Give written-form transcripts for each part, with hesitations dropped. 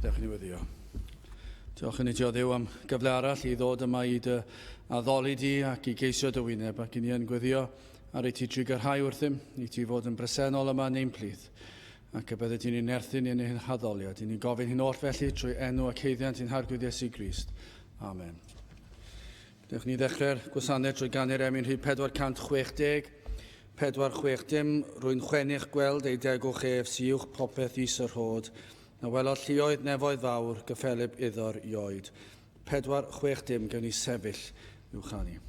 Dewch i ni weddio. Diolch i ni ti o Dduw am gyfle arall i ddod yma i dy addoli di ac i geisio dy wyneb ac i ni yn gweddio ar i ti trugarhau wrthym, i ti fod yn bresennol yma yn ein plith ac y bydde ti'n ein nerthu ni yn ein haddoliad. I ni'n gofyn hyn oll felly trwy enw ac haeddiant ein Harglwydd Iesu Grist. Amen. Dewch ni ddechrau'r gwasanaeth trwy ganu'r emyn rhif 460, 460, rwy'n chwennych gweld ei degwch ef sy uwch popeth is y rhod, na welodd lluoedd nefoedd fawr gyffelyb iddo'r ioed. 460, gewn ni sefyll i'w chanu.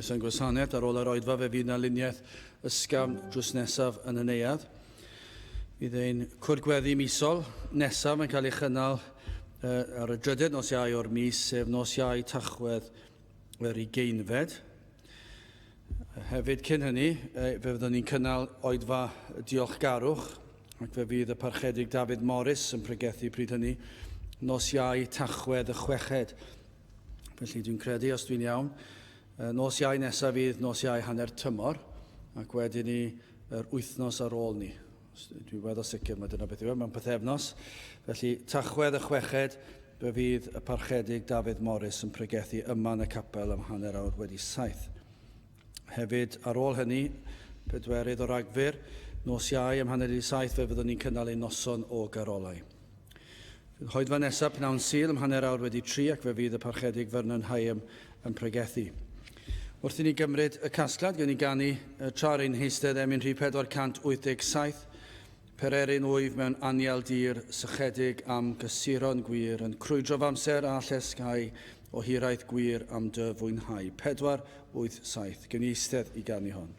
Croeso i'n gwasanaeth. Ar ôl yr oedfa fe fydd 'na luniaeth ysgafn drws nesaf yn y neuadd. Fydd ein cwrdd gweddi misol nesaf yn cael ei chynnal uh, ar y drydydd nos Iau o'r mis, sef nos Iau Tachwedd yr ugeinfed. Hefyd cyn hynny, fe fyddwn ni'n cynnal oedfa diolchgarwch, ac fe fydd y Parchedig David Morris yn pregethu pryd hynny, nos Iau Tachwedd y chweched. Felly dwi'n credu, os dwi'n iawn, nos Iau nesaf fydd nos Iau hanner tymor, ac wedyn ni yr wythnos ar ôl ni. Dwi'n weddol sicr mae dyna beth yw e, mewn pythefnos. Felly, Tachwedd y chweched, fe fydd y Parchedig Dafydd Morris yn pregethu yma yn y capel am 7:30. Hefyd, ar ôl hynny, pedwerydd o Ragfyr, nos Iau am 6:30 fe fyddwn ni'n cynnal ein noson o garolau. Fydd hoedfa nesaf pnawn Sul am 3:30 ac fe fydd y Parchedig Vernon Higham yn pregethu. Wrth i ni gymryd y casgliad, gewn ni ganu tra ar ein heistedd emyn rhif 487, Pererin wyf mewn anial dir, sychedig am gysuron gwir, yn crwydro f'amser a llesgau O hiraeth gwir am dy fwynhau. 4, 8, 7. Gewn ni eistedd i ganu hon.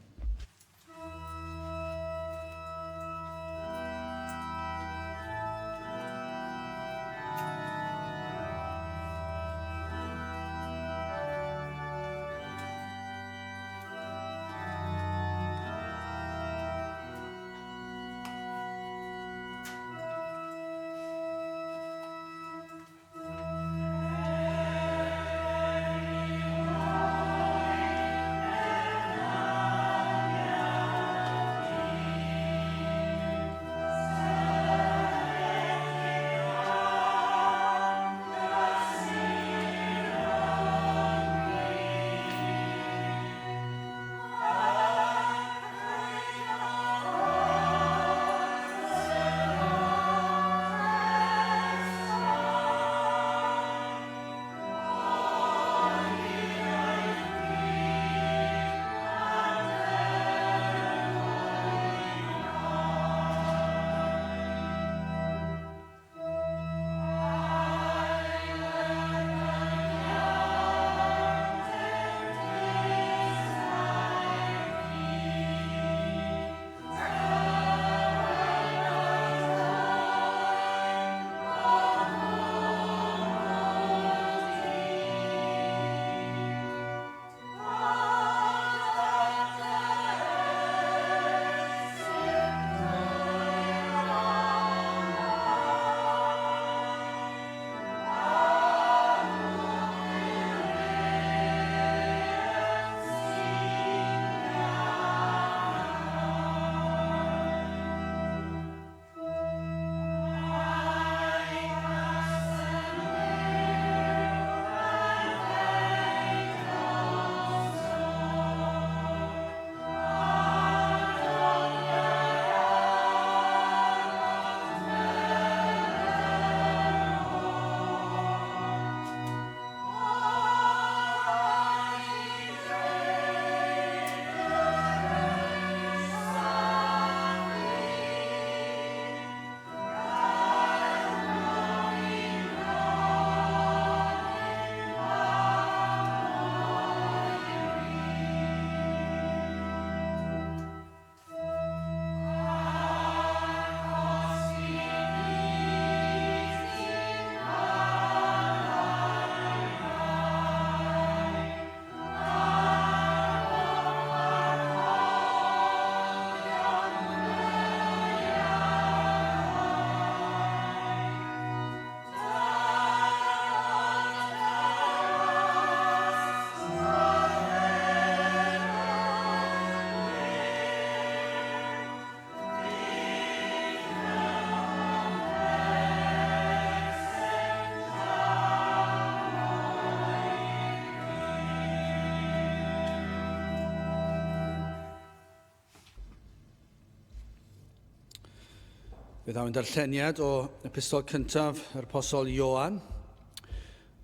Fe ddaw'n darlleniad o epistol cyntaf yr Apostol Ioan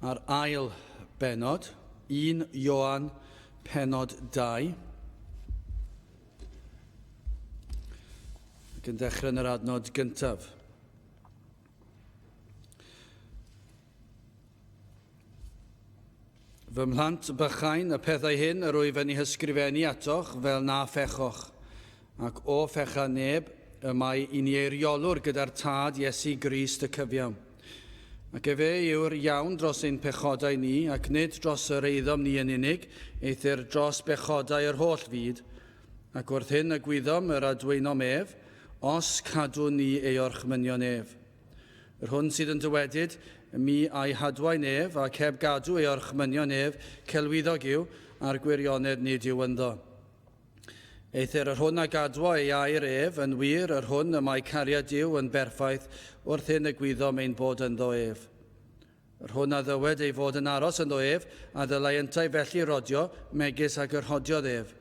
a'r ail benod, 1 Ioan penod 2. Ac yn dechrau yn yr adnod gyntaf. Fy mhlant bychain, y pethau hyn yr wyf yn eu hysgrifennu atoch fel na phechoch. Ac o fecha neb, y mae i ni eiriolwr gyda'r Tad Iesu Grist y cyfiawn. Ac efe yw'r iawn dros ein pechodau ni, ac nid dros yr eiddom ni yn unig, eithr dros bechodau yr holl fyd. Ac wrth hyn y gwyddom yr adwaenom ef, os cadwn ni ei orchmynion ef. Yr hwn sydd yn dywedyd, Mi a'i hadwaen ef, ac heb gadw ei orchmynion ef, celwyddog yw, a'r gwirionedd nid yw ynddo. Eithr yr hwn a gadwo ei air ef, yn wir, yr hwn y mae cariad Duw yn berffaith, wrth hyn y gwyddom ein bod ynddo ef. Yr hwn a ddywed ei fod yn aros ynddo ef, a ddylai yntau felly rodio, megis ag yr rhodiodd ef.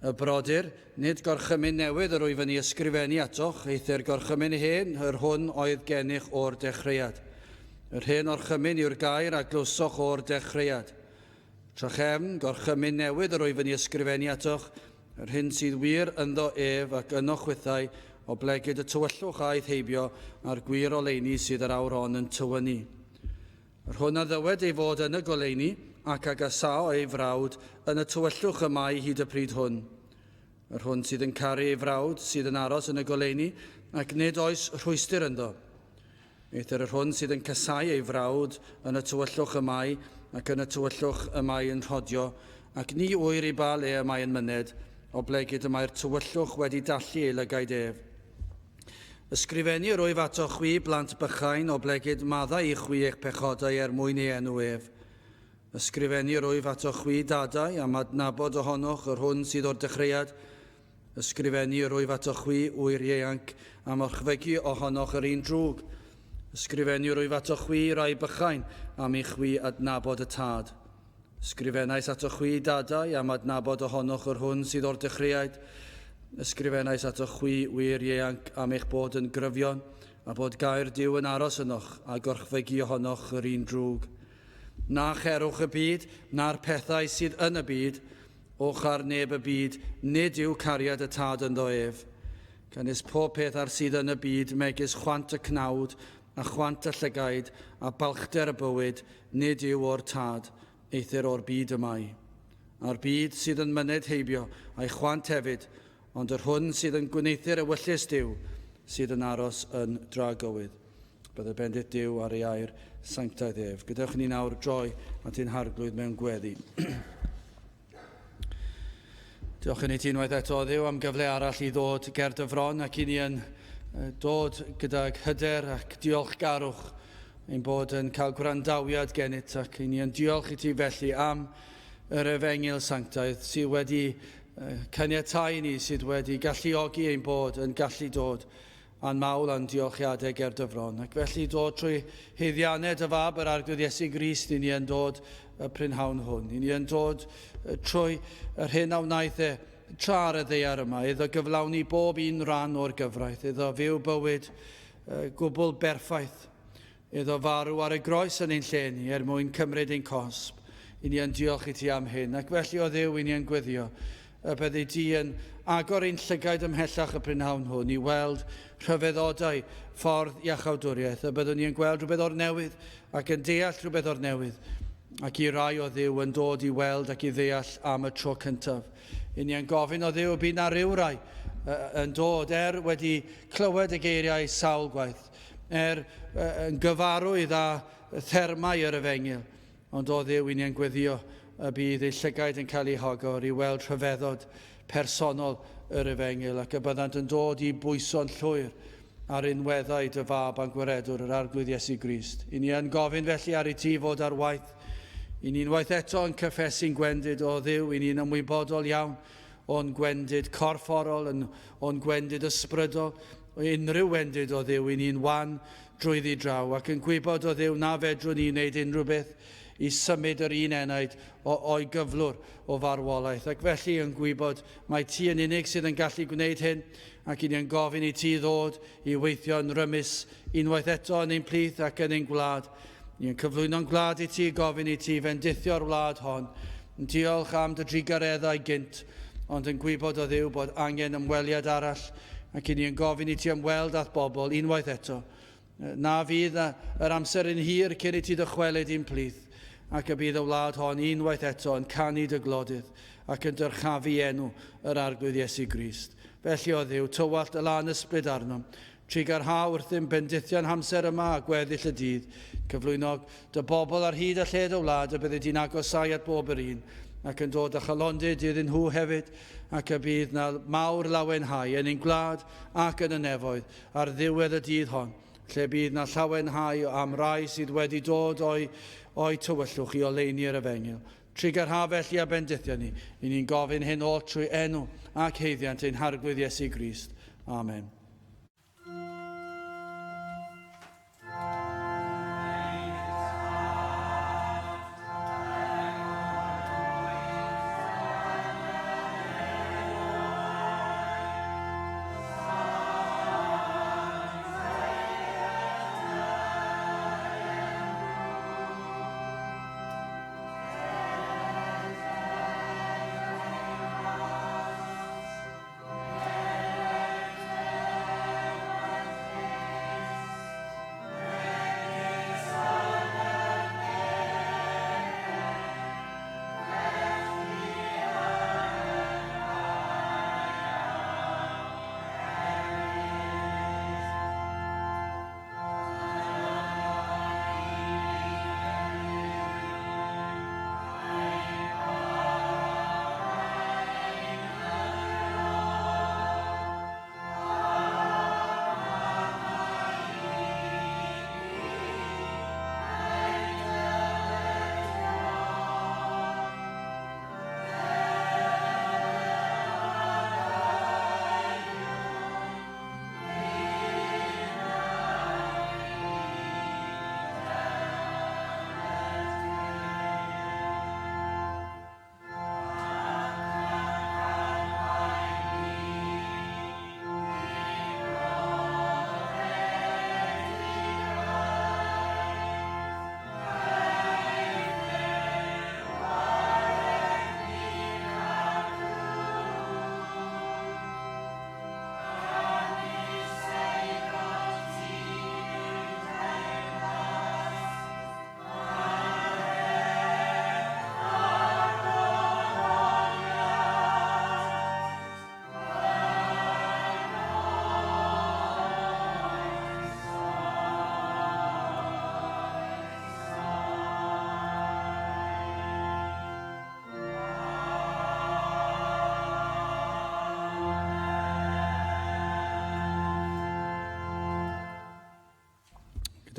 Y brodyr, nid gorchymyn newydd yr wyf yn ei ysgrifennu atoch, eithr gorchymyn hen, yr hwn oedd gennych o'r dechreuad. Yr hen orchymyn yw'r gair a glywsoch o'r dechreuad. Trachefn, gorchymyn newydd yr wyf yn ei ysgrifennu atoch, yr hyn sydd wir ynddo ef ac yno chwithau, oblegid y tywyllwch aeth heibio, a'r gwir oleuni sydd yr awr hon yn tywynnu. Yr hwn a ddywed ei fod yn y goleuni ac a gasao ei frawd yn y tywyllwch y mae hyd y pryd hwn. Yr hwn sydd yn caru ei frawd sydd yn aros yn y goleuni ac nid oes rhwystr ynddo. Eithr yr hwn sydd yn casau ei frawd yn y tywyllwch y mae ac yn y tywyllwch y mae yn rhodio, ac ni ŵyr i ba le y mae yn myned, oblegid y mae'r tywyllwch wedi dallu ei lygaid ef. Ysgrifennu yr wyf ato chwi, blant bychain, oblegid maddau i chwi eich pechodau er mwyn ei enw ef. Ysgrifennu yr wyf ato chwi, dadau, am adnabod ohonoch yr hwn sydd o'r dechreuad. Ysgrifennu yr wyf ato chwi, ŵyr ieuanc, am orchfygu ohonoch yr un drwg. Ysgrifennu yr wyf ato chwi, rai bychain, am i chwi adnabod y tad. Ysgrifennais ato chwi, dadau, am adnabod ohonoch yr hwn sydd o'r dechreuaid. Ysgrifennais ato chwi, wir ieuanc, am eich bod yn gryfion, a bod gair Duw yn aros ynoch, a gorchfygu ohonoch yr un drwg. Na cherwch y byd, na'r pethau sydd yn y byd, o char neb y byd, nid yw cariad y tad ynddo ef. Canys pob peth ar sydd yn y byd, megis chwant y cnawd, a chwant y llygaid, a balchder y bywyd, nid yw o'r Tad, eithr o'r byd y mae. A'r byd sydd yn myned heibio, a'i chwant hefyd, ond yr hwn sydd yn gwneuthur ewyllys Duw, sydd yn aros yn dragywydd. Bydde bendith Duw ar ei air sanctaidd ef. Gadewch i ni nawr droi at ein Harglwydd mewn gweddi. Diolch i ni ti unwaith eto, Dduw, am gyfle arall i ddod ger dy fron ac i ni yn dod gydag hyder ac diolchgarwch ein bod yn cael gwrandawiad gennyt ac i ni yn diolch i ti felly am yr efengyl sanctaidd sydd wedi caniatau ni, sydd wedi galluogi ein bod yn gallu dod a'n mawl a'n diolchiadau ger dy fron. Ac felly dod trwy haeddiannau dy fab yr Arglwydd Iesu Grist, i ni yn dod y prynhawn hwn. I ni yn dod trwy yr hyn a wnaeth e tra ar y ddaear yma, iddo gyflawni bob un ran o'r gyfraith, iddo fyw bywyd gwbl berffaith, iddo farw ar y groes yn ein lle ni er mwyn cymryd ein cosb. I ni yn diolch i ti am hyn, ac felly o Dduw i ni yn gweddio y byddi di yn agor ein llygaid ymhellach y prynhawn hwn i weld rhyfeddodau ffordd iachawdwriaeth, y byddwn ni yn gweld rhywbeth o'r newydd ac yn deall rhywbeth o'r newydd, ac i rai o Dduw yn dod i weld ac i ddeall am y tro cyntaf. I ni yn gofyn o Dduw y bydd na ryw rai yn dod er wedi clywed y geiriau sawl gwaith, er yn gyfarwydd â thermau yr efengyl, ond o Dduw, i ni yn gweddio y bydd eu llygaid yn cael eu hagor i weld rhyfeddod personol yr efengyl ac y byddant yn dod i bwyso'n llwyr ar unweddau dy fab a'n gwaredwr, yr Arglwydd Iesu Grist. I ni yn gofyn felly ar i ti fod ar waith. I ni'n waith eto yn cyffesu'n gwendid o Dduw, i ni'n ymwybodol iawn o'n gwendid corfforol, yn, o'n gwendid ysbrydol, unrhyw wendid o Dduw, i ni'n wan drwyddi draw, ac yn gwybod o Dduw na fedrwn ni wneud unrhyw beth i symud yr un enaid o, o'i gyflwr o farwolaeth. Ac felly yn gwybod mai ti yn unig sydd yn gallu gwneud hyn, ac i ni yn gofyn i ti ddod i weithio yn rymus unwaith eto yn ein plith ac yn ein gwlad. Ni yn cyflwyno'n gwlad i ti, gofyn i ti fendithio'r wlad hon. Yn diolch am dy drugareddau gynt, ond yn gwybod o Dduw bod angen ymweliad arall, ac i ni yn gofyn i ti ymweld â'th bobl unwaith eto. Na fydd yr amser yn hir cyn i ti ddychwelyd i'n plith, ac y bydd y wlad hon unwaith eto yn canu dy glodydd ac yn dyrchafu enw yr Arglwydd Iesu Grist. Felly, o Dduw, tywallt y lân ysbryd arnom, Trugarha wrthym bendithion hamser yma a gweddill y dydd. Cyflwyno dy bobl ar hyd a lled y wlad, y byddi di'n agosáu at bob yr un, ac yn dod â chalondid iddyn nhw hefyd, ac y bydd na mawr lawenhau yn ein gwlad ac yn y nefoedd ar ddiwedd y dydd hon, lle bydd na llawenhau am rai sydd wedi dod o'i, o'i tywyllwch i oleuni yr efengyl. Trugarha felly a bendithio ni. I ni'n gofyn hyn oll trwy enw ac haeddiant ein Harglwydd Iesu Grist. Amen.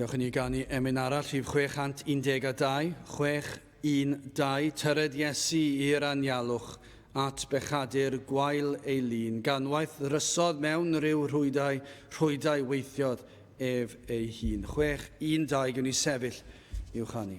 Dewch i ni ganu emyn arall, rhif 612, 612, Tyred Iesu i'r anialwch, at bechadur gwael ei lun, ganwaith rysodd mewn rhyw rhwydau, rhwydau weithiodd ef ei hun. 612, gwn i sefyll i'w chanu.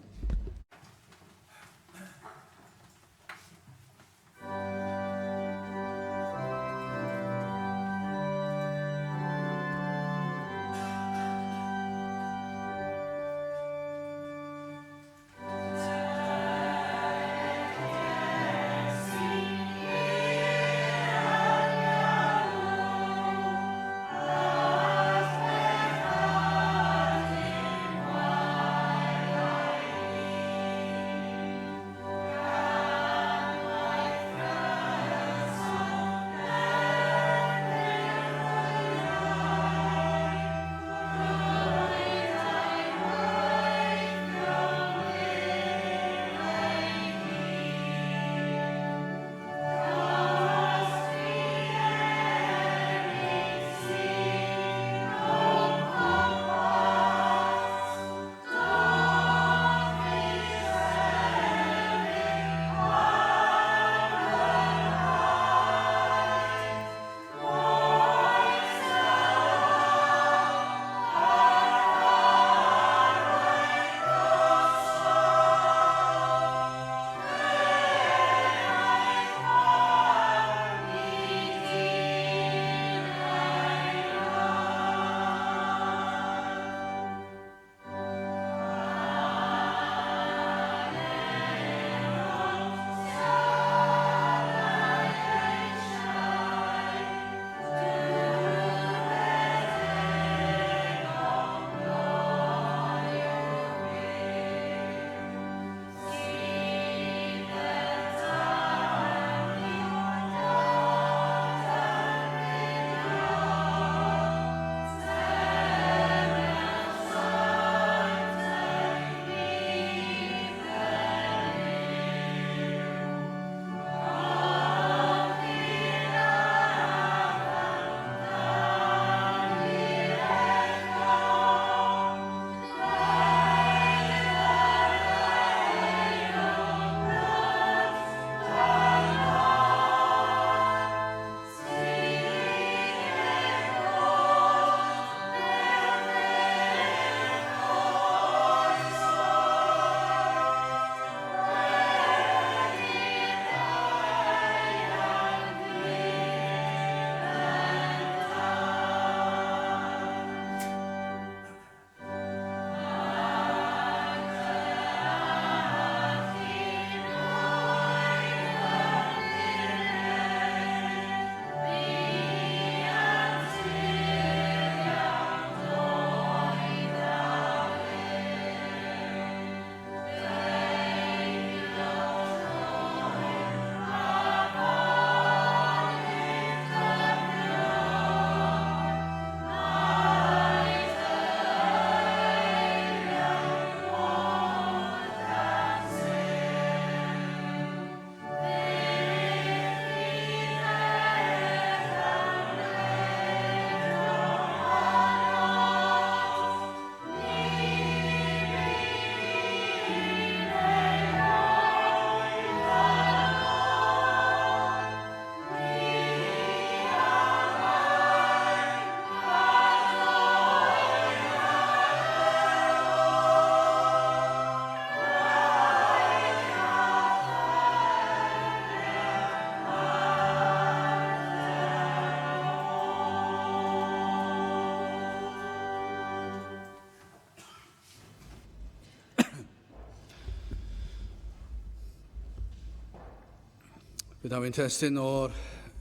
Bydd awyn testun o'r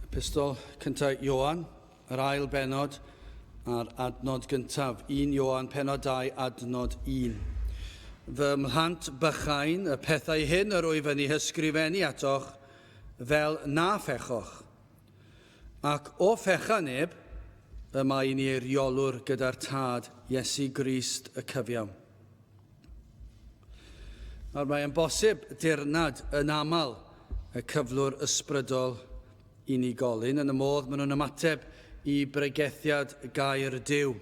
epistol cyntaf Ioan, yr ail benod a'r adnod gyntaf, 1 Ioan penod 2 adnod 1. Fy mhlant bychain, y pethau hyn yr wyf yn eu hysgrifennu atoch, fel na phechoch. Ac o fecha neb, y mae i ni eiriolwr gyda'r Tad, Iesu Grist y cyfiawn. Nawr mae'n bosib dirnad yn aml y cyflwr ysbrydol unigolyn yn y modd maen nhw'n ymateb i bregethiad gair Duw.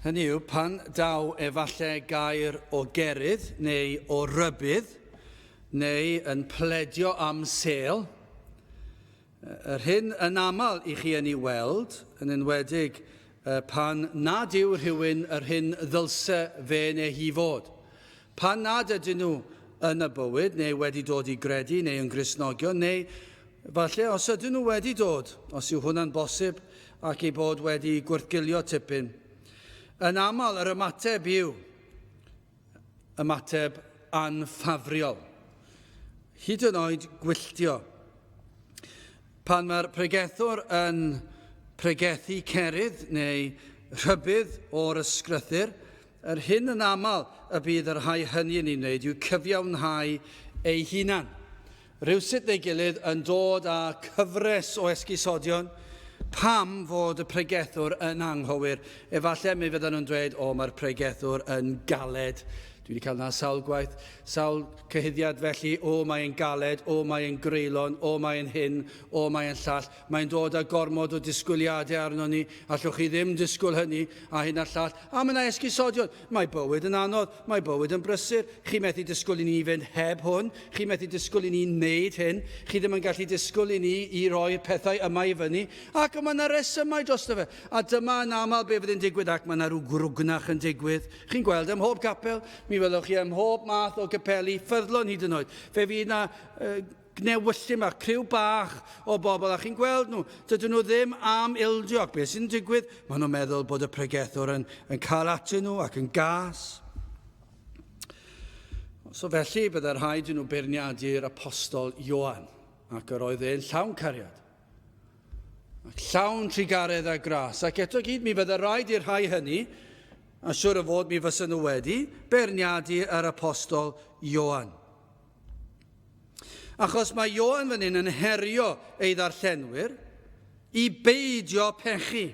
Hynny yw, pan daw efallai gair o gerydd neu o rybudd, neu yn pledio am sêl, yr hyn yn aml i chi yn ei weld, yn enwedig pan nad yw rhywun yr hyn ddylse fe neu hi fod. Pan nad ydyn nhw yn y bywyd, neu wedi dod i gredu, neu yn Gristnogion, neu falle os ydyn nhw wedi dod, os yw hwnna'n bosib, ac eu bod wedi gwrthgilio tipyn. Yn aml, yr ymateb yw ymateb anffafriol, hyd yn oed gwylltio. Pan mae'r pregethwr yn pregethu cerydd neu rhybudd o'r ysgrythur, yr hyn yn aml y bydd y rhai hynny yn ei wneud yw cyfiawnhau eu hunan. Rywsut neu gilydd yn dod â cyfres o esgusodion pam fod y pregethwr yn anghywir. Efallai mi fyddan nhw'n dweud, o, mae'r pregethwr yn galed. Dwi wedi cael na sawl gwaith, sawl cyhuddiad felly, o, mae'n galed, o, mae'n greulon, o, mae'n hyn, o, mae'n llall. Mae'n dod â gormod o disgwyliadau arno ni, allwch chi ddim disgwyl hynny, a hyn a'r llall. A mae yna esgusodion. Mae bywyd yn anodd, mae bywyd yn brysur, chi methu disgwyl i ni fynd heb hwn, chi methu disgwyl i ni wneud hyn, chi ddim yn gallu disgwyl i ni i roi'r pethau yma i fyny, ac mae yna resymau drosto fe. A dyma yn aml be fydd yn digwydd, ac mae yna rhyw grwgnach yn digwydd. Chi'n gweld ym mhob capel, mi welwch chi ym mhob math o gapeli, ffyddlon hyd yn oed. Fe fydd yna uh, gnewyllyn bach, criw bach o bobl, a chi'n gweld nhw, dydyn nhw ddim am ildio, ac beth sy'n digwydd? Maen nhw'n meddwl bod y pregethwr yn, yn cael atyn nhw ac yn gas. So felly, byddai rhaid i nhw beirniadu'r apostol Ioan, ac yr oedd e'n llawn cariad. Ac llawn trugaredd a gras, ac eto gyd mi fyddai rhaid i'r rhai hynny, a siwr o fod mi fysa nhw wedi, beirniadu yr apostol Ioan. Achos mae Ioan fan hyn yn herio ei ddarllenwyr i beidio pechu.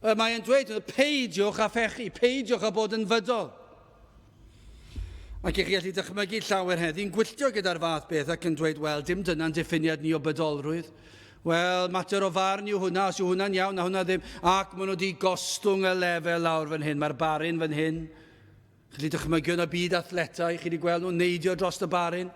Mae e'n dweud, peidiwch â phechu, peidiwch â bod yn fydol. Ac i chi allu dychmygu llawer heddi'n gwylltio gyda'r fath beth ac yn dweud, wel, dim dyna'n diffiniad ni o bydolrwydd. Wel, mater o farn yw hwnna, os yw hwnna'n iawn a hwnna ddim. Ac maen nhw wedi gostwng y lefel lawr fan hyn, mae'r barin fan hyn. Chi 'di dychmygu yn y byd athletau, chi 'di gweld nhw'n neidio dros y barin.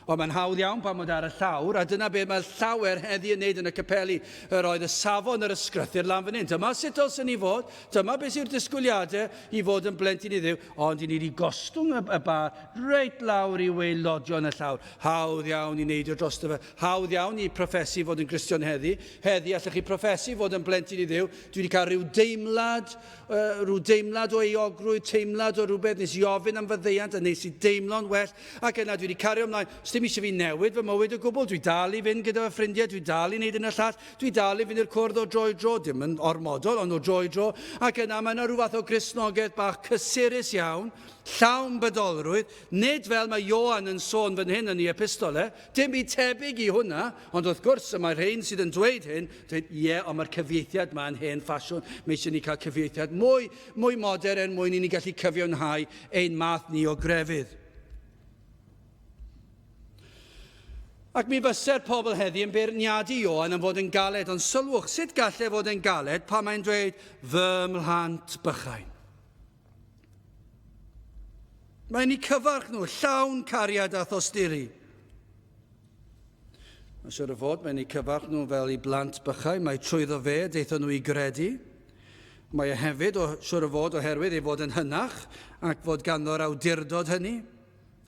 Ond mae'n hawdd iawn pan bod ar y llawr, a dyna beth mae llawer heddi yn neud yn y capeli. Yr oedd y safon yr ysgrythur lan fan hyn. Dyma sut dylswn ni fod, dyma beth yw'r disgwyliadau i fod yn blentyn i Dduw, ond i ni wedi gostwng y, y bar reit lawr i waelodion y llawr. Hawdd iawn i neidio drosto fe. Hawdd iawn i proffesu fod yn Gristion heddi. Heddi allwch chi proffesu fod yn blentyn i Dduw. Dwi wedi cael rhyw deimlad uh, rhyw deimlad o euogrwydd, teimlad o rhywbeth, nes i ofyn am faddeuant a nes i deimlo'n well, ac yna dwi wedi cario ymlaen, os dim eisiau fi newid fy mywyd o gwbl, dwi dal i fynd gyda fy ffrindiau, dwi dal i wneud yn y llall, dwi dal i fynd i'r cwrdd o dro i dro, dim yn ormodol, ond o dro i dro, ac yna mae yna rhyw fath o Gristnogaeth bach cysurus iawn, llawn bydolrwydd, nid fel mae Ioan yn sôn fan hyn yn ei epistole, Dim byd tebyg i hwnna, ond wrth gwrs, y mae'r rhein sydd yn dweud hyn, dweud, ie, ond mae'r cyfieithiad ma'n hen ffasiwn, mae eisiau ni cael cyfieithiad mwy, mwy modern er mwyn i ni gallu cyfiawnhau ein math ni o grefydd. Ac mi fyse'r pobl heddi yn beirniadu Ioan am fod yn galed, ond sylwch, sut gallai fod yn galed pan mae'n dweud, fy mhlant bychain. Mae'n eu cyfarch nhw, llawn cariad a thosturi. Mae'n siwr o fod, mae'n eu cyfarch nhw fel i blant bychau, mae trwyddo fe deithon nhw i gredu. Mae e hefyd, o, siwr o fod, oherwydd ei fod yn hynach ac fod ganddo'r awdurdod hynny,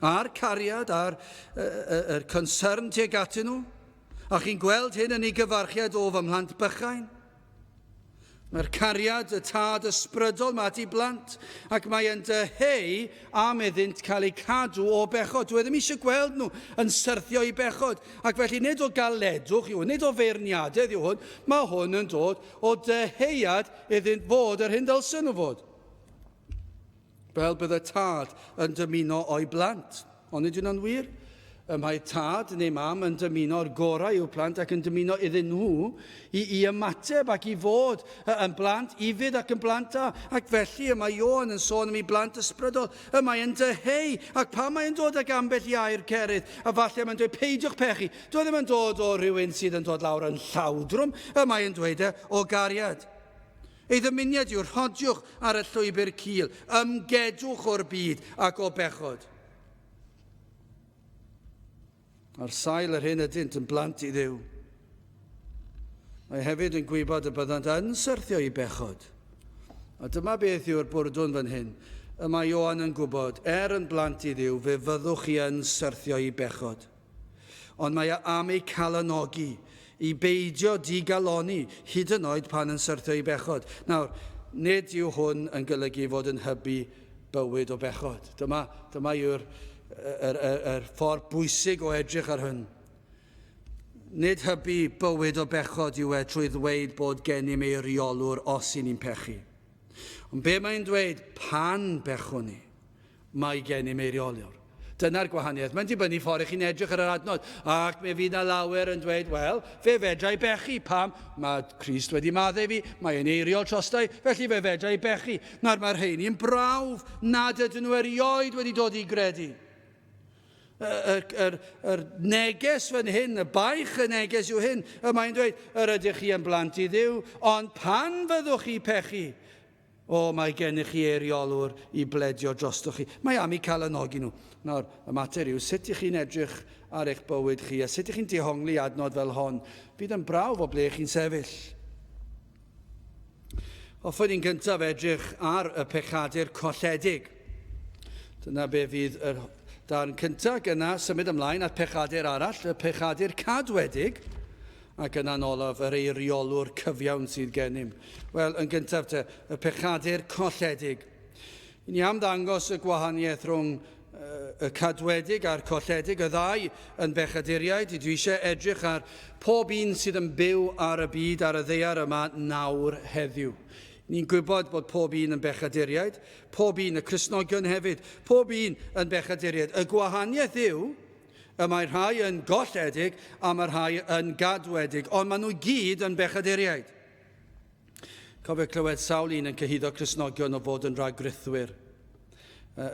a'r cariad a'r y, y, concern tuag atyn nhw. A chi'n gweld hyn yn ei gyfarchiad o fy mhlant bychain. Mae'r cariad, y tad ysbrydol mae at ei blant, ac mae e'n dyheu am iddynt cael eu cadw o bechod. Dwi e ddim eisiau gweld nhw yn syrthio i bechod, ac felly nid o galedwch yw hwn, nid o feirniadedd yw hwn, mae hwn yn dod o dyheuad iddynt fod yr hyn dylsen nhw fod. Fel bydd y tad yn dymuno o'i blant. Onid yw hynna'n wir? Y mae tad neu mam yn dymuno'r gorau i'w plant ac yn dymuno iddyn nhw i, i ymateb ac i fod yn blant ufudd ac yn blant da. Ac felly y mae Ioan yn sôn am ei blant ysbrydol. Y mae yn dyheu, ac pan mae yn dod ag ambell i air cerydd, a falle mae'n dweud peidiwch pechu. Dwi e ddim yn dod o rhywun sydd yn dod lawr yn llawdrwm, y mae yn dweud e o gariad. Ei ddymuniad yw rhodiwch ar y llwybr cul, ymgedwch o'r byd ac o bechod. Ar sail yr hyn ydynt yn blant i Dduw. Mae hefyd yn gwybod y byddant yn syrthio i bechod. A dyma beth yw'r bwrdwn fan hyn. Y mae Ioan yn gwybod, er yn blant i Dduw, fe fyddwch chi yn syrthio i bechod. Ond mae am eu calonogi, i beidio digalonni, hyd yn oed pan yn syrthio i bechod. Nawr, nid yw hwn yn golygu fod yn hybu bywyd o bechod. Dyma, dyma yw'r yr, yr, yr ffordd bwysig o edrych ar hyn. Nid hybu bywyd o bechod yw e trwy ddweud bod gennym eiriolwr os i ni'n pechu. Ond be mae'n dweud pan bechwn ni? Mae gennym eirioliwr. Dyna'r gwahaniaeth. Mae'n dibynnu ffordd i chi'n edrych ar yr adnod. Ac mi fydd na lawer yn dweud, wel, fe fedra i bechu. Pam? Mae Crist wedi maddau fi, mae e'n eiriol trostai, felly fe fedra i bechu. Nawr mae'r rheini'n brawf nad ydyn nhw erioed wedi dod i gredu. Yr, yr, yr neges fan hyn, y baich y neges yw hyn, y mae'n dweud, yr ydych chi yn blant i Dduw, ond pan fyddwch chi pechu, o, mae gennych chi eiriolwr i bledio drostoch chi. Mae am eu calonogi nhw. Nawr, y mater yw, sut ych chi'n edrych ar eich bywyd chi, a sut ych chi'n dehongli adnod fel hon, fydd yn brawf o ble chi'n sefyll. Hoffwn i'n gyntaf edrych ar y pechadur colledig. Dyna be fydd yr darn cyntaf, ac yna symud ymlaen at pechadur arall, y pechadur cadwedig, ac yna'n olaf yr eiriolwr cyfiawn sydd gennym. Wel, yn gyntaf te, y pechadur colledig. I ni am ddangos y gwahaniaeth rhwng y cadwedig a'r colledig, y ddau yn bechaduriaid. Dwi eisiau edrych ar pob un sydd yn byw ar y byd, ar y ddaear yma nawr heddiw. Ni'n gwybod bod pob un yn bechaduriaid, pob un, y Cristnogion hefyd, pob un yn bechaduriaid. Y gwahaniaeth yw, y mae rhai yn golledig a mae rhai yn gadwedig, ond maen nhw gyd yn bechaduriaid. Cofio clywed sawl un yn cyhuddo Cristnogion o fod yn rhagrithwyr,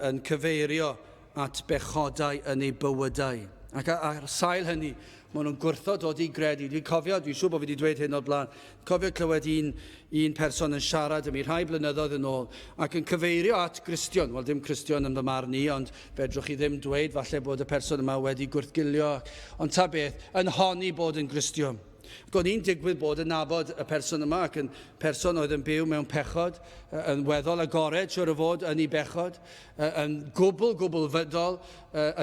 yn cyfeirio at bechodau yn eu bywydau. Ac ar sail hynny, maen nhw'n gwrthod dod i gredu. Dwi'n cofio, dwi'n siŵr bod fi wedi dweud hyn o'r blaen, cofio clywed un, un person yn siarad â mi rhai blynyddoedd yn ôl ac yn cyfeirio at Gristion. Wel, dim Cristion yn fy marn i, ond fedrwch chi ddim dweud falle bod y person yma wedi gwrthgilio, ond ta beth, yn honni bod yn Gristion. Ac o'n i'n digwydd bod yn nabod y person yma ac yn person oedd yn byw mewn pechod, yn weddol agored, siwr o fod, yn ei bechod, yn gwbl, gwbl fydol,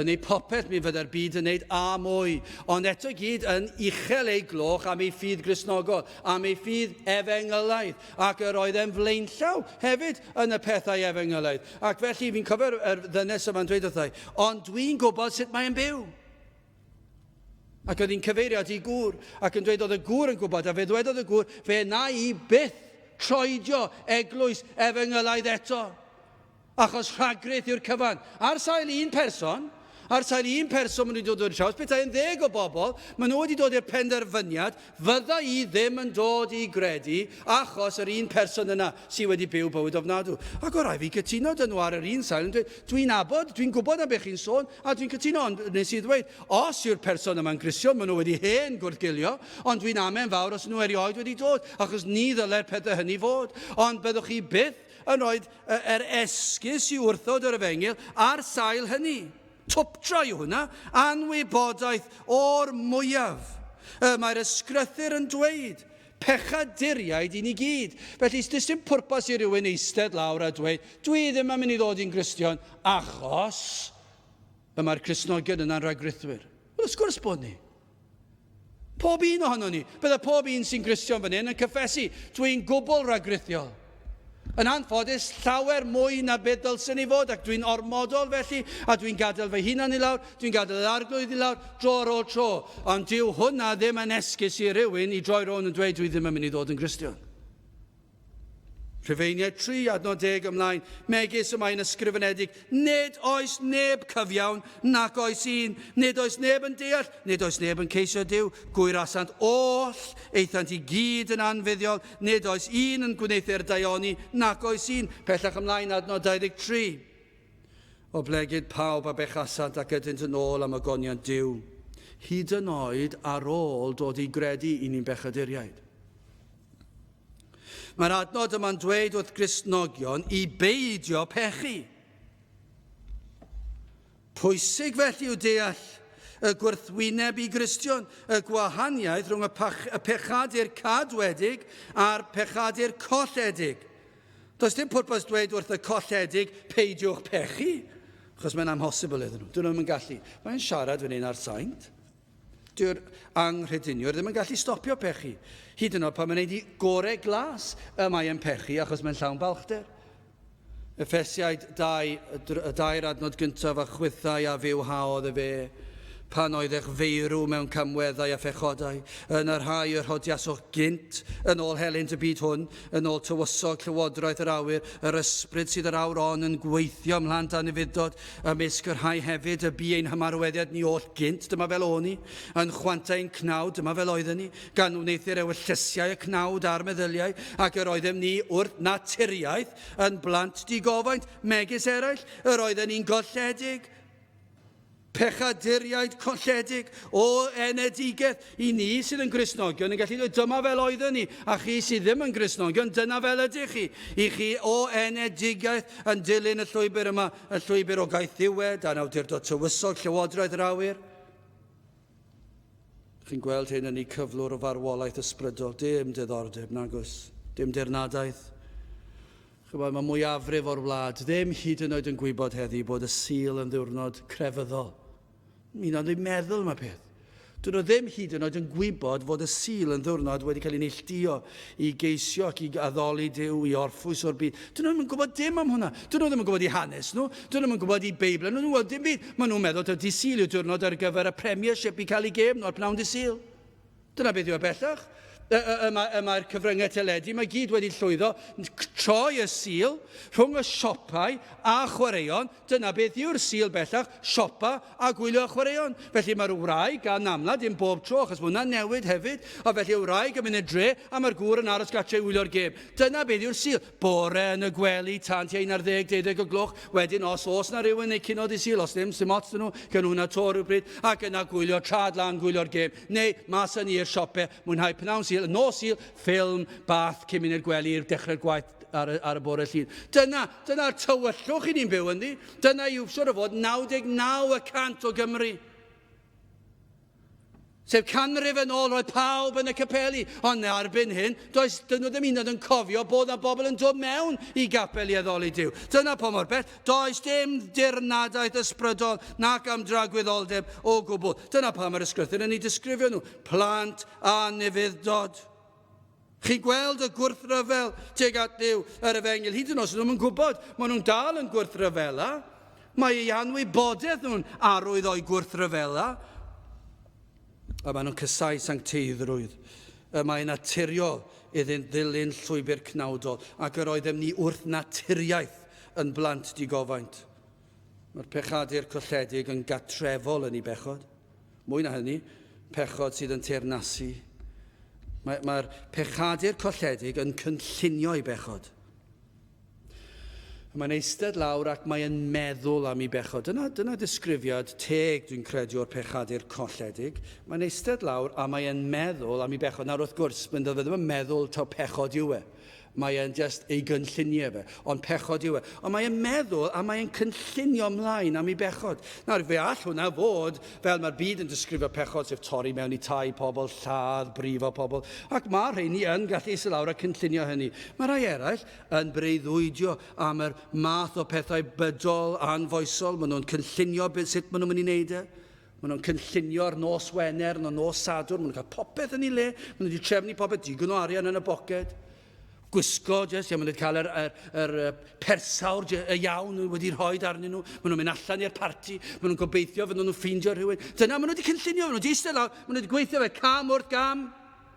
yn ei popeth mi fydde'r byd yn neud a mwy. Ond eto i gyd yn uchel ei gloch am ei ffydd Gristnogol, am ei ffydd efengylaidd, ac yr oedd e'n flaenllaw hefyd yn y pethau efengylaidd. Ac felly fi'n cofio'r ddynes yma'n dweud wrtha i, ond dwi'n gwybod sut mae'n byw. Ac oedd hi'n cyfeirio at ei gŵr, ac yn dweud oedd y gŵr yn gwybod, a fe ddwedodd y gŵr, fe na i byth troedio eglwys efengylaidd eto, achos rhagrith yw'r cyfan. Ar sail un person, ar sail un person maen nhw wedi dod o'r traws, petai yn ddeg o bobl, maen nhw wedi dod i'r penderfyniad, fydda i ddim yn dod i gredu achos yr un person yna sydd wedi byw bywyd ofnadw. Ac o rai fi gytuno dyn nhw ar yr un sail yn dweud, dwi'n nabod, dwi'n gwybod am beth chi'n sôn, a dwi'n cytuno, ond nes i ddweud, os yw'r person yma'n Gristion, maen nhw wedi hen gwrthgilio, ond dwi'n amen fawr os nhw erioed wedi dod, achos ni ddylai'r pethau hynny fod. Ond byddwch chi byth yn rhoi yr esgus i wrthod yr efengyl ar sail hynny. Twpdra yw hwnna, anwybodaeth o'r mwyaf. Y mae'r ysgrythur yn dweud, pechaduriaid i ni gyd. Felly, does dim pwrpas i rywun eistedd lawr a dweud, dwi ddim yn mynd i ddod i'n Gristion, achos y mae'r Cristnogion yna'n rhagrithwyr. Wel, wrth gwrs bod ni. Pob un ohono ni. Bydde pob un sy'n Gristion fan hyn yn cyffesu, dwi'n gwbl ragrithiol. Yn anffodus, llawer mwy na beth dylswn i fod, ac dwi'n ormodol felly, a dwi'n gadael fy hunan i lawr, dwi'n gadael yr arglwydd i lawr, dro ar ôl tro. Ond dyw hwnna ddim yn esgus i rywun i droi rownd yn dweud dwi ddim yn mynd i ddod yn Gristion. Rhufeiniaid 3, adnod 10 ymlaen, megis y mae'n ysgrifenedig, nid oes neb cyfiawn, nac oes un, nid oes neb yn deall, nid oes neb yn ceisio Duw, gwyrasant oll, aethant i gyd yn anfuddiol, nid oes un yn gwneuthur daioni, nac oes un. Pellach ymlaen, adnod 23. Oblegid pawb a bechasant ac ydynt yn ôl am ogoniant Duw, hyd yn oed ar ôl dod i gredu i ni'n bechaduriaid. Mae'r adnod yma'n dweud wrth Gristnogion i beidio pechu. Pwysig felly yw deall y gwrthwyneb i Gristion, y gwahaniaeth rhwng y, pach, y pechadur cadwedig a'r pechadur colledig. Does dim pwrpas dweud wrth y colledig peidiwch pechu, achos mae'n amhosibl iddyn nhw. Dyn nhw ddim yn gallu. Mae'n siarad fan hyn ar saint. Dyw'r anghrediniwr ddim yn gallu stopio pechu. Hyd yn oed pan mae'n neud i gore glas y mae e'n pechu achos mae'n llawn balchder. Effesiaid 2, y dair adnod gyntaf a chwithau a fywhaodd efe, pan oeddech feirw mewn camweddau a phechodau, yn y rhai y rhodiasoch gynt, yn ôl helynt y byd hwn, yn ôl tywysog llywodraeth yr awyr, yr ysbryd sydd yr awr on yn gweithio ymhlant anufudd-dod, ymysg y rhai hefyd y bu ein hymarweddiad ni oll gynt, dyma fel o'n i, yn chwantau ein cnawd, dyma fel oedden ni, gan wneuthur ewyllysiau y cnawd a'r meddyliau, ac yr oeddem ni wrth naturiaeth yn blant digofaint, megis eraill, yr oedden ni'n golledig, pechaduriaid colledig o enedigaeth i ni sydd yn Gristnogion yn gallu dweud dyma fel oedden ni a chi sydd ddim yn Gristnogion dyna fel ydych chi i chi o enedigaeth yn dilyn y llwybr yma y llwybr o gaethiwed dan awdurdod tywysog llywodraeth yr awyr Chi'n gweld hyn yn eu cyflwr o farwolaeth ysbrydol, dim diddordeb, nagos, dim dirnadaeth. Chybod, mae mwyafrif o'r wlad ddim hyd yn oed yn gwybod heddi bod y Sul yn ddiwrnod crefyddol. Mi'n ond yn meddwl mae peth. Dyn nhw ddim hyd yn oed yn gwybod fod y Sul yn ddiwrnod wedi cael ei neilltuo i geisio ac i addoli Duw, i orffwys o'r byd. Dyn nhw ddim yn gwybod dim am hwnna. Dyn nhw ddim yn gwybod i hanes nhw. Dyn nhw ddim yn gwybod i Beibl. Nhw ddim yn gwybod dim byd. Maen nhw'n meddwl taw dydd Sul yw diwrnod ar gyfer y Premiership i cael eu gêm nhw ar pnawn dydd Sul. Dyna beth yw e bellach. Y, y, y, mae, y mae'r cyfryngau teledu, mae gyd wedi llwyddo troi y Sul rhwng y siopau a chwaraeon. Dyna beth yw'r Sul bellach, siopa a gwylio chwaraeon. Felly mae'r wraig gan amla, dim bob tro, achos mae hwnna'n newid hefyd, a felly y wraig yn mynd i'r dre a mae'r gŵr yn aros gatre i wylio'r gêm. Dyna beth yw'r Sul. Bore yn y gwely tan tua 11, 12 o gloch, wedyn os oes na rhywun neu cino di Sul, os ddim, sim ots 'da nhw, gawn nhw hwnna to rhywbryd, ac yna gwylio trad lan, gwylio'r gêm, neu mas â ni i'r siope, mwynhau pnawn Sul, nos Sul, ffilm, bath, cyn mynd i'r gwely i'r dechrau'r gwaith ar y, ar y bore Llun. Dyna, dyna'r tywyllwch i ni'n byw ynddi. Dyna yw, siwr o fod, 99 y cant o Gymru. Sef canrif yn ôl roedd pawb yn y capeli, ond erbyn hyn, does dyn nhw ddim un yn cofio bod na bobl yn dod mewn i gapel i addoli Duw. Dyna pa mor bell, does dim dirnadaeth ysbrydol nac am dragwyddoldeb o gwbl. Dyna pam mae'r ysgrythur yn ei disgrifio nhw, plant anufudd-dod. Chi'n gweld y gwrthryfel tuag at Dduw, yr efengyl, hyd yn oes nhw'n gwybod, maen nhw'n dal yn gwrthryfela. Mae eu anwybodaeth nhw'n arwydd o'u gwrthryfela. A maen nhw'n casau sancteiddrwydd. Y mae'n naturiol iddynt ddilyn llwybr cnawdol, ac yr oeddem ni wrth naturiaeth yn blant digofaint. Mae'r pechadur colledig yn gatrefol yn ei bechod. Mwy na hynny, pechod sydd yn teyrnasu. Mae'r mae pechadur colledig yn cynllunio ei bechod. Mae'n eistedd lawr ac mae'n meddwl am ei bechod. Dyna, dyna ddisgrifiad teg, dwi'n credu, o'r pechadur colledig. Mae'n eistedd lawr a mae'n meddwl am ei bechod. Nawr, wrth gwrs, mae'n ddim yn meddwl taw pechod yw e. Mae e'n just ei gynlluniau fe, ond pechod yw e. Ond mae e'n meddwl a mae e'n cynllunio ymlaen am ei bechod. Nawr, fe all hwnna fod, fel mae'r byd yn disgrifio pechod, sef torri mewn i tai pobl, lladd, brifo pobl, ac mae rheini yn gallu eistedd lawr a cynllunio hynny. Mae rhai eraill yn breuddwydio am yr math o pethau bydol, anfoesol, maen nhw'n cynllunio beth, sut maen nhw'n mynd i wneud e. Maen nhw'n cynllunio'r nos Wener, nhw'n nos Sadwrn, maen nhw'n cael popeth yn ei le, maen nhw wedi trefnu popeth, digon o arian yn y boced. Gwisgo, jyst, ie, maen nhw wedi cael yr, yr, yr, yr persawr y iawn wedi rhoi arnyn nhw, maen nhw'n mynd allan i'r parti, maen nhw'n gobeithio fydden nhw'n ffeindio rhywun. Dyna, maen nhw wedi cynllunio, maen nhw wedi eistedd lawr, maen nhw wedi gweithio fe cam wrth gam.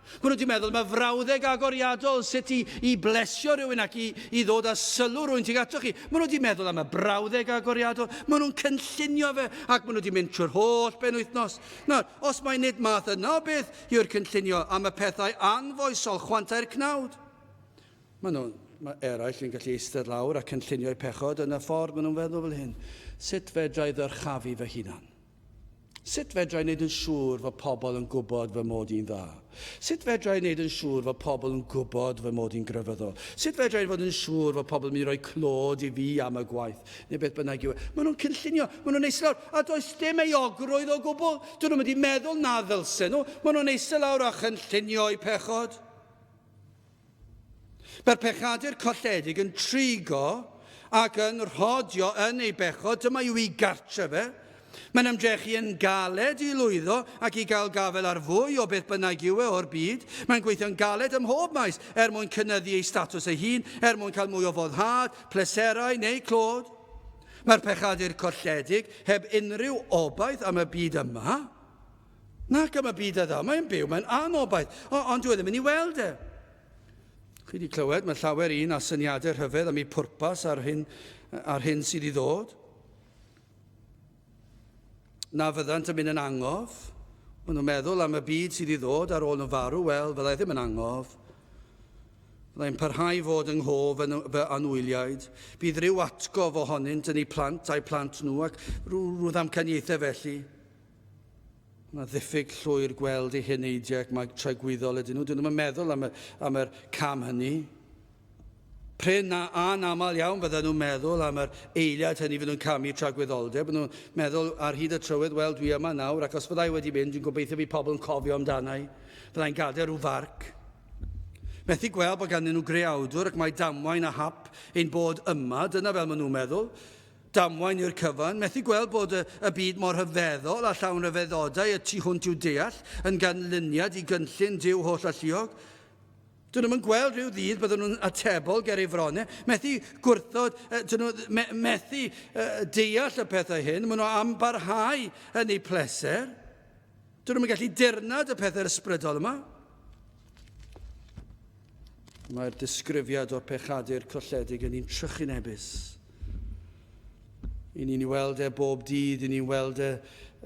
Maen nhw wedi meddwl mae frawddeg agoriadol sut i, i blesio rhywun ac i, i ddod â sylw rhywun tuag atoch chi. Maen nhw wedi meddwl am y brawddeg agoriadol. Maen nhw'n cynllunio fe ac maen nhw wedi mynd trwy'r holl benwythnos. Nawr, os mae nid math yna o beth yw'r cynllunio am y pethau anfoesol chwantau'r cnawd, maen nhw, mae eraill yn gallu eistedd lawr a cynllunio eu pechod yn y ffordd maen nhw'n feddwl fel hyn. Sut fedra i ddyrchafu fy hunan? Sut fedra i wneud yn siŵr fod pobl yn gwybod fy mod i'n dda? Sut fedra i wneud yn siŵr fod pobl yn gwybod fy mod i'n grefyddol? Sut fedra i fod yn siŵr fod pobl yn mynd i roi clod i fi am y gwaith, neu beth bynnag yw e? Maen nhw'n cynllunio, maen nhw'n eistedd lawr, a does dim euogrwydd o gwbl. Dyn nhw'n mynd i meddwl na ddylsen nhw. Maen nhw'n eistedd lawr a chynllunio eu pechod. Mae'r pechadur colledig yn trigo ac yn rhodio yn ei bechod, dyma yw ei gartref e. Mae'n ymdrechu yn galed i lwyddo ac i gael gafael ar fwy o beth bynnag yw e o'r byd. Mae'n gweithio'n galed ym mhob maes er mwyn cynyddu ei statws ei hun, er mwyn cael mwy o foddhad, pleserau neu clod. Mae'r pechadur colledig heb unrhyw obaith am y byd yma. Nac am y byd a ddaw. Mae'n byw mewn anobaith, o, ond dyw e ddim yn ei weld e. Chi wedi clywed, mae llawer un â syniadau rhyfedd am ei pwrpas a'r hyn, a'r hyn sydd i ddod. Na fyddant yn mynd yn angof. Maen nhw'n meddwl am y byd sydd i ddod ar ôl nhw farw. Wel, fyddai ddim yn angof. Byddai'n parhau fod yng nghof fy anwyliaid. Bydd rhyw atgof ohonynt yn eu plant a'u plant nhw ac rhyw, rhyw ddamcaniaethau felly. Mae ddiffyg llwyr gweld eu heneidiau ac mae tragwyddol ydyn nhw. Dyn nhw'n meddwl am, y, am yr cam hynny. Prin a anaml iawn fydden nhw'n meddwl am yr eiliad hynny fydden nhw'n camu tragwyddoldeb. Bydden nhw'n meddwl ar hyd y trywydd, wel, dwi yma nawr, ac os fyddai wedi mynd, dwi'n gobeithio bydd pobl yn cofio amdana i. Fyddai'n gadael rhyw farc. Methu gweld bod ganddyn nhw greawdwr ac mae damwain a hap ein bod yma, dyna fel maen nhw'n meddwl. Damwain yw'r cyfan, methu gweld bod y, y byd mor rhyfeddol a llawn rhyfeddodau y tu hwnt i'w deall yn ganlyniad i gynllun Duw holl alluog. Dyn nhw'n gweld rhyw ddydd byddwn nhw'n atebol ger ei fronau, methu gwrthod, dyn nhw me, methu deall y pethau hyn, maen nhw am barhau yn eu pleser. Dyn nhw'n gallu dirnad y pethau ysbrydol yma. Mae'r disgrifiad o'r pechadur colledig yn un trychinebus. I ni'n ei weld e bob dydd, i ni'n weld e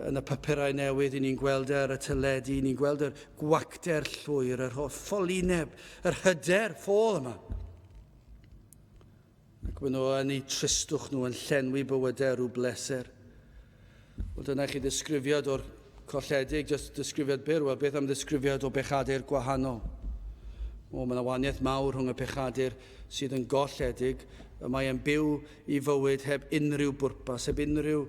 yn y papurau newydd, i ni'n gweld e ar y teledu, i ni'n gweld yr gwacter llwyr, yr holl ffolineb, yr hyder ffôl yma. Ac maen nhw yn eu tristwch nhw yn llenwi bywydau rhyw bleser. Wel, dyna chi ddisgrifiad o'r colledig, jyst disgrifiad byr. Wel, beth am ddisgrifiad o bechadur gwahanol? O, mae yna wahaniaeth mawr rhwng y pechadur sydd yn golledig, y mae e'n byw i fywyd heb unrhyw bwrpas, heb unrhyw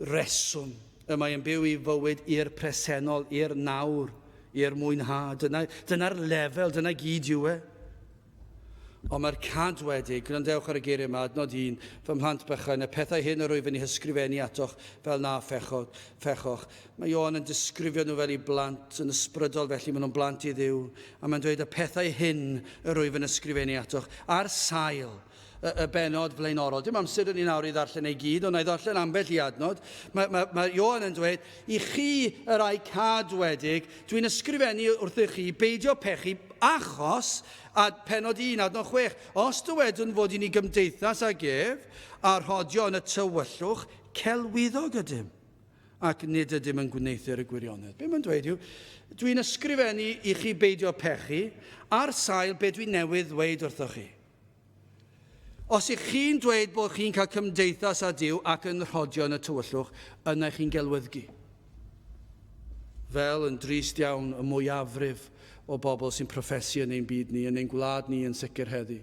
reswm. Y mae e'n byw i fywyd i'r presennol, i'r nawr, i'r mwynhad. Dyna, dyna'r lefel, dyna gyd yw e. Ond mae'r cadwedig, gwrandewch ar y geiriau yma, adnod 1, fy mhlant bychain, y pethau hyn yr wyf yn eu hysgrifennu atoch fel na phechod, fechoch. Mae Ioan yn disgrifio nhw fel ei blant, yn ysbrydol felly, maen nhw'n blant i Dduw. A mae'n dweud y pethau hyn yr wyf yn ysgrifennu atoch, ar sail y, y benod flaenorol. Dim amser yn ni nawr i ddarllen ei gyd, ond na i ddarllen ambell i adnod. Mae, mae, mae Ioan yn dweud, i chi yr ai cadwedig, dwi'n ysgrifennu wrthych chi beidio pechu achos, a penod 1, adnod 6, os dywedwn fod i ni gymdeithas ag ef, a rhodio yn y tywyllwch, celwyddog ydym, ac nid ydym yn gwneuthur y gwirionedd. Be mae'n dweud yw, dwi'n ysgrifennu i chi beidio pechu ar sail be dwi'n newydd ddweud wrthoch chi. Os ych chi'n dweud bod chi'n cael cymdeithas â Duw ac yn rhodio yn y tywyllwch, yna chi'n gelwyddgu. Fel yn drist iawn y mwyafrif o bobl sy'n proffesu yn ein byd ni, yn ein gwlad ni yn sicr heddi.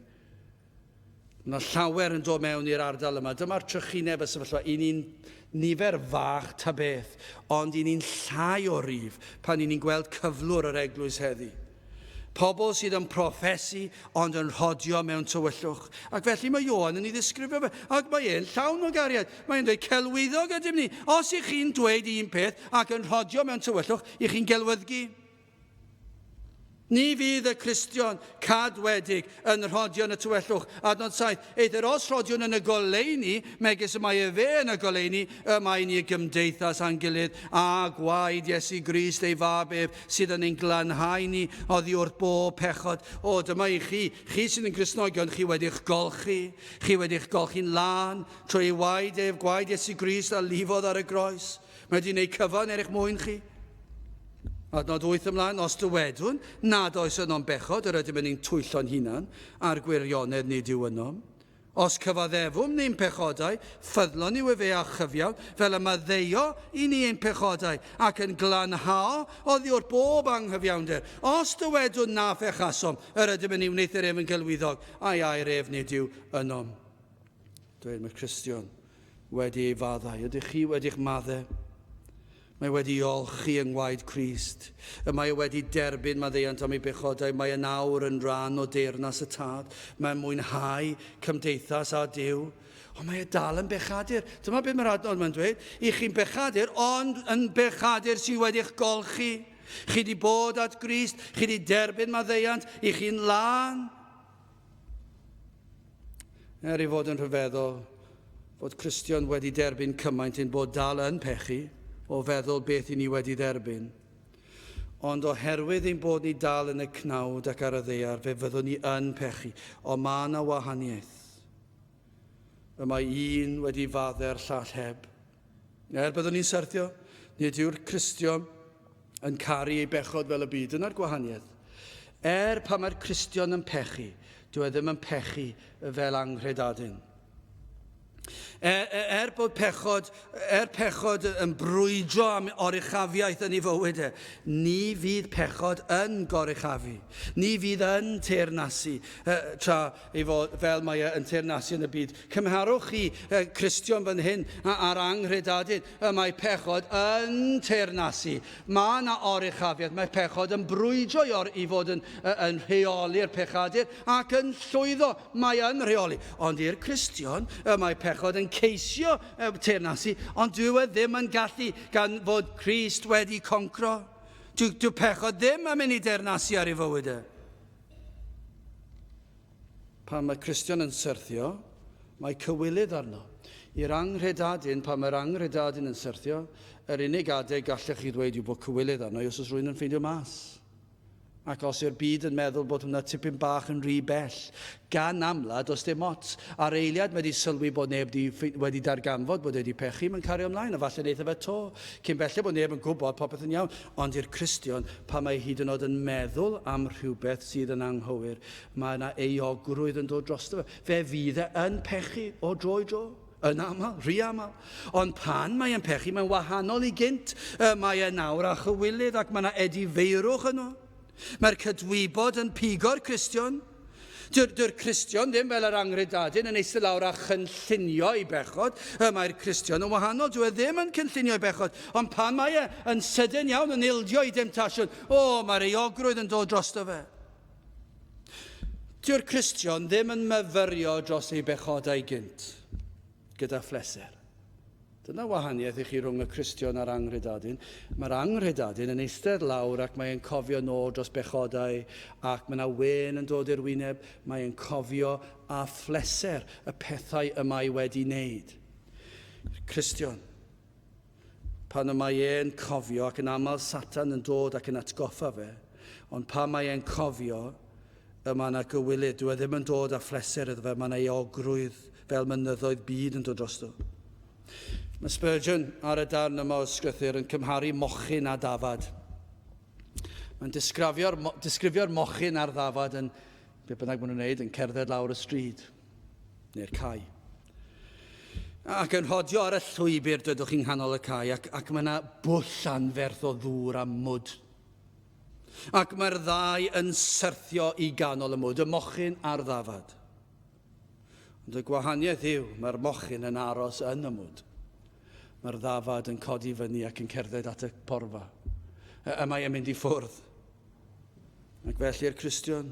Mae yna llawer yn dod mewn i'r ardal yma. Dyma'r trychineb y sefyllfa. I ni'n nifer fach ta beth, ond i ni'n llai o rif pan i ni'n gweld cyflwr yr eglwys heddi. Pobl sydd yn proffesu ond yn rhodio mewn tywyllwch. Ac felly mae Ioan yn ei ddisgrifio fe. Ac mae e'n llawn o gariad. Mae'n dweud, celwyddog ydym ni. Os ych chi'n dweud un peth ac yn rhodio mewn tywyllwch, ych chi'n gelwyddgu. Ni fydd y Cristion cadwedig yn rhodio yn y tywyllwch. Adnod 7. Eithr os rhodiwn yn y goleuni, megis y mae efe yn y goleuni, y mae ni y gymdeithas â'n gilydd, a gwaed Iesu Grist ei fab ef, sydd yn ein glanhau ni oddi wrth bob pechod. O, dyma i chi, chi sydd yn Gristnogion, chi wedi'ch golchi, chi wedi'ch golchi'n lân, trwy ei waed ef, gwaed Iesu Grist a lifodd ar y groes. Mae wedi gwneud cyfan er eich mwyn chi. Adnod 8 ymlaen, os dywedwn nad oes yno'n bechod, yr ydym yn ein twyllo'n hunan, a'r gwirionedd nid yw ynom. Os cyfaddefwn ni'n pechodau, ffyddlon yw efe a chyfiawn, fel y maddeuo i ni ein pechodau, ac yn glanhao oddi wrth bob anghyfiawnder. Os dywedwn na phechasom, yr ydym yn ei wneuthur ef yn gelwyddog, a'i air ef nid yw ynom. Dweud mae'r Cristion wedi ei faddau. Ydych chi wedi'ch maddau? Mae wedi olchi yng ngwaed Crist. Y mae e wedi derbyn maddeuant am ei bechodau. Mae yn awr yn rhan o deyrnas y Tad. Mae'n mwynhau cymdeithas â Duw. Ond mae e dal yn bechadur. Dyma beth mae'r adnod yma'n dweud. I chi'n bechadur, ond yn bechadur sydd wedi'ch golchi. Chi wedi bod at Grist, chi wedi derbyn maddeuant, i chi'n lân. Er ei fod yn rhyfeddol fod Cristion wedi derbyn cymaint ein bod dal yn pechu o feddwl beth i ni wedi dderbyn. Ond oherwydd ein bod ni dal yn y cnawd ac ar y ddaear, fe fyddwn ni yn pechu. Ond mae yna wahaniaeth. Y mae un wedi fadde'r llall heb. Er byddwn ni'n syrthio, nid yw'r Cristion yn caru ei bechod fel y byd. Dyna'r gwahaniaeth. Er pan mae'r Cristion yn pechu, dyw e ddim yn pechu fel anghredadun. Er, er, er bod pechod, er pechod yn brwydro am oruchafiaeth yn ei fywyd e, ni fydd pechod yn goruchafu. Ni fydd yn teyrnasu tra ei fod fel mae e yn teyrnasu yn y byd. Cymharwch chi Cristion fan hyn a'r anghredadun. Y mae pechod yn teyrnasu. Mae yna oruchafiaeth. Mae pechod yn brwydro i, or, i fod yn, yn rheoli'r pechadur ac yn llwyddo. Mae yn rheoli. Ond i'r Cristion, y mae pechod yn ceisio teyrnasu, ond dyw e ddim yn gallu gan fod Crist wedi concro. Dyw, dyw pechod ddim yn mynd i deyrnasu ar ei fywyd e. Pan mae Cristion yn syrthio, mae cywilydd arno. I'r anghredadun, pan mae'r anghredadun yn syrthio, yr unig adeg gallech chi ddweud yw bod cywilydd arno os oes rhywun yn ffeindio mas. Ac os yw'r byd yn meddwl bod hwnna tipyn bach yn rhy bell, gan amla, does dim ots. Ar eiliad mae wedi sylwi bod neb di, wedi darganfod bod e wedi pechu, mae'n cario ymlaen, a falle neith e fe to. Cyn belled bod neb yn gwybod popeth yn iawn. Ond i'r Cristion, pan mae hyd yn oed yn meddwl am rhywbeth sydd yn anghywir, mae yna euogrwydd yn dod drosto fe. Fe fydd e yn pechu o dro i dro, yn aml, rhy aml. Ond pan mae e'n pechu, mae'n wahanol i gynt. Mae e nawr â chywilydd ac mae yna edifeirwch yno. Mae'r cydwybod yn pigo'r Cristion. Dyw'r dyw Cristion ddim fel yr anghredadun yn eistedd lawr a chynllunio ei bechod. Y mae'r Cristion yn wahanol, dyw e ddim yn cynllunio ei bechod. Ond pan mae e yn sydyn iawn yn ildio i demtasiwn, o, mae'r euogrwydd yn dod drosto fe. Dyw'r Cristion ddim yn myfyrio dros ei bechodau gynt gyda phleser. Dyna wahaniaeth i chi rhwng y Cristion a'r anghredadun. Mae'r anghredadun yn eistedd lawr ac mae'n cofio nôl dros bechodau ac mae yna wên yn dod i'r wyneb. Mae'n cofio â phleser y pethau y mae wedi wneud. Cristion, pan y mae e'n cofio, ac yn aml Satan yn dod ac yn atgoffa fe, ond pan mae e'n cofio, y mae yna gywilydd. Dyw e ddim yn dod â phleser iddo fe, mae yna euogrwydd fel mynyddoedd byd yn dod drosto. Mae Spurgeon ar y darn yma o ysgrythur yn cymharu mochyn a dafad. Mae'n disgrifio'r, disgrifio'r mochyn a'r ddafad yn, be bynnag maen nhw'n wneud, yn cerdded lawr y stryd, neu'r cae. Ac yn rhodio ar y llwybr, dydwch chi'n nghanol y cae, ac, ac mae yna bwll anferth o ddŵr a mwd. Ac mae'r ddau yn syrthio i ganol y mwd, y mochyn a'r ddafad. Ond y gwahaniaeth yw, mae'r mochyn yn aros yn y mwd. Mae'r ddafad yn codi fyny ac yn cerdded at y porfa. Y mae e'n mynd i ffwrdd. Ac felly'r Cristion.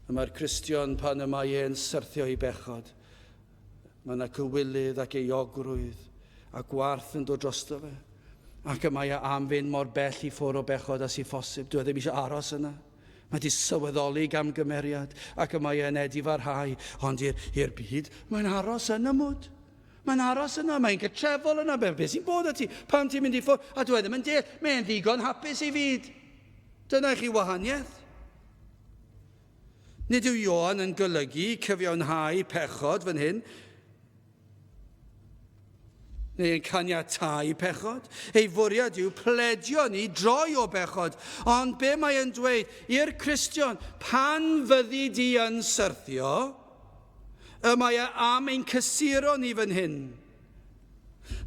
Y mae'r Cristion pan y mae e'n syrthio i bechod, Mae yna cywilydd ac euogrwydd a gwarth yn dod drosto fe. Ac y mae e am fynd mor bell i ffwrdd o bechod â sy'n phosib. Dyw e ddim eisiau aros yna. Mae wedi sylweddoli gamgymeriad ac y mae e'n edifarhau. Ond i'r byd, mae'n aros yn y mwd. Mae'n aros yna, mae'n gytrefol yna. Be, be sy'n bod â ti? Pam ti'n mynd i ffwrdd? A dyw e ddim yn deall. Mae'n ddigon hapus i fyd. Dyna i chi wahaniaeth. Nid yw Ioan yn golygu cyfiawnhau pechod fan hyn. neu yn caniatáu pechod. Ei fwriad yw pledio ni droi o bechod. Ond be mae e'n dweud i'r Cristion, pan fyddi di yn syrthio, y mae e am ein cysuro ni fan hyn.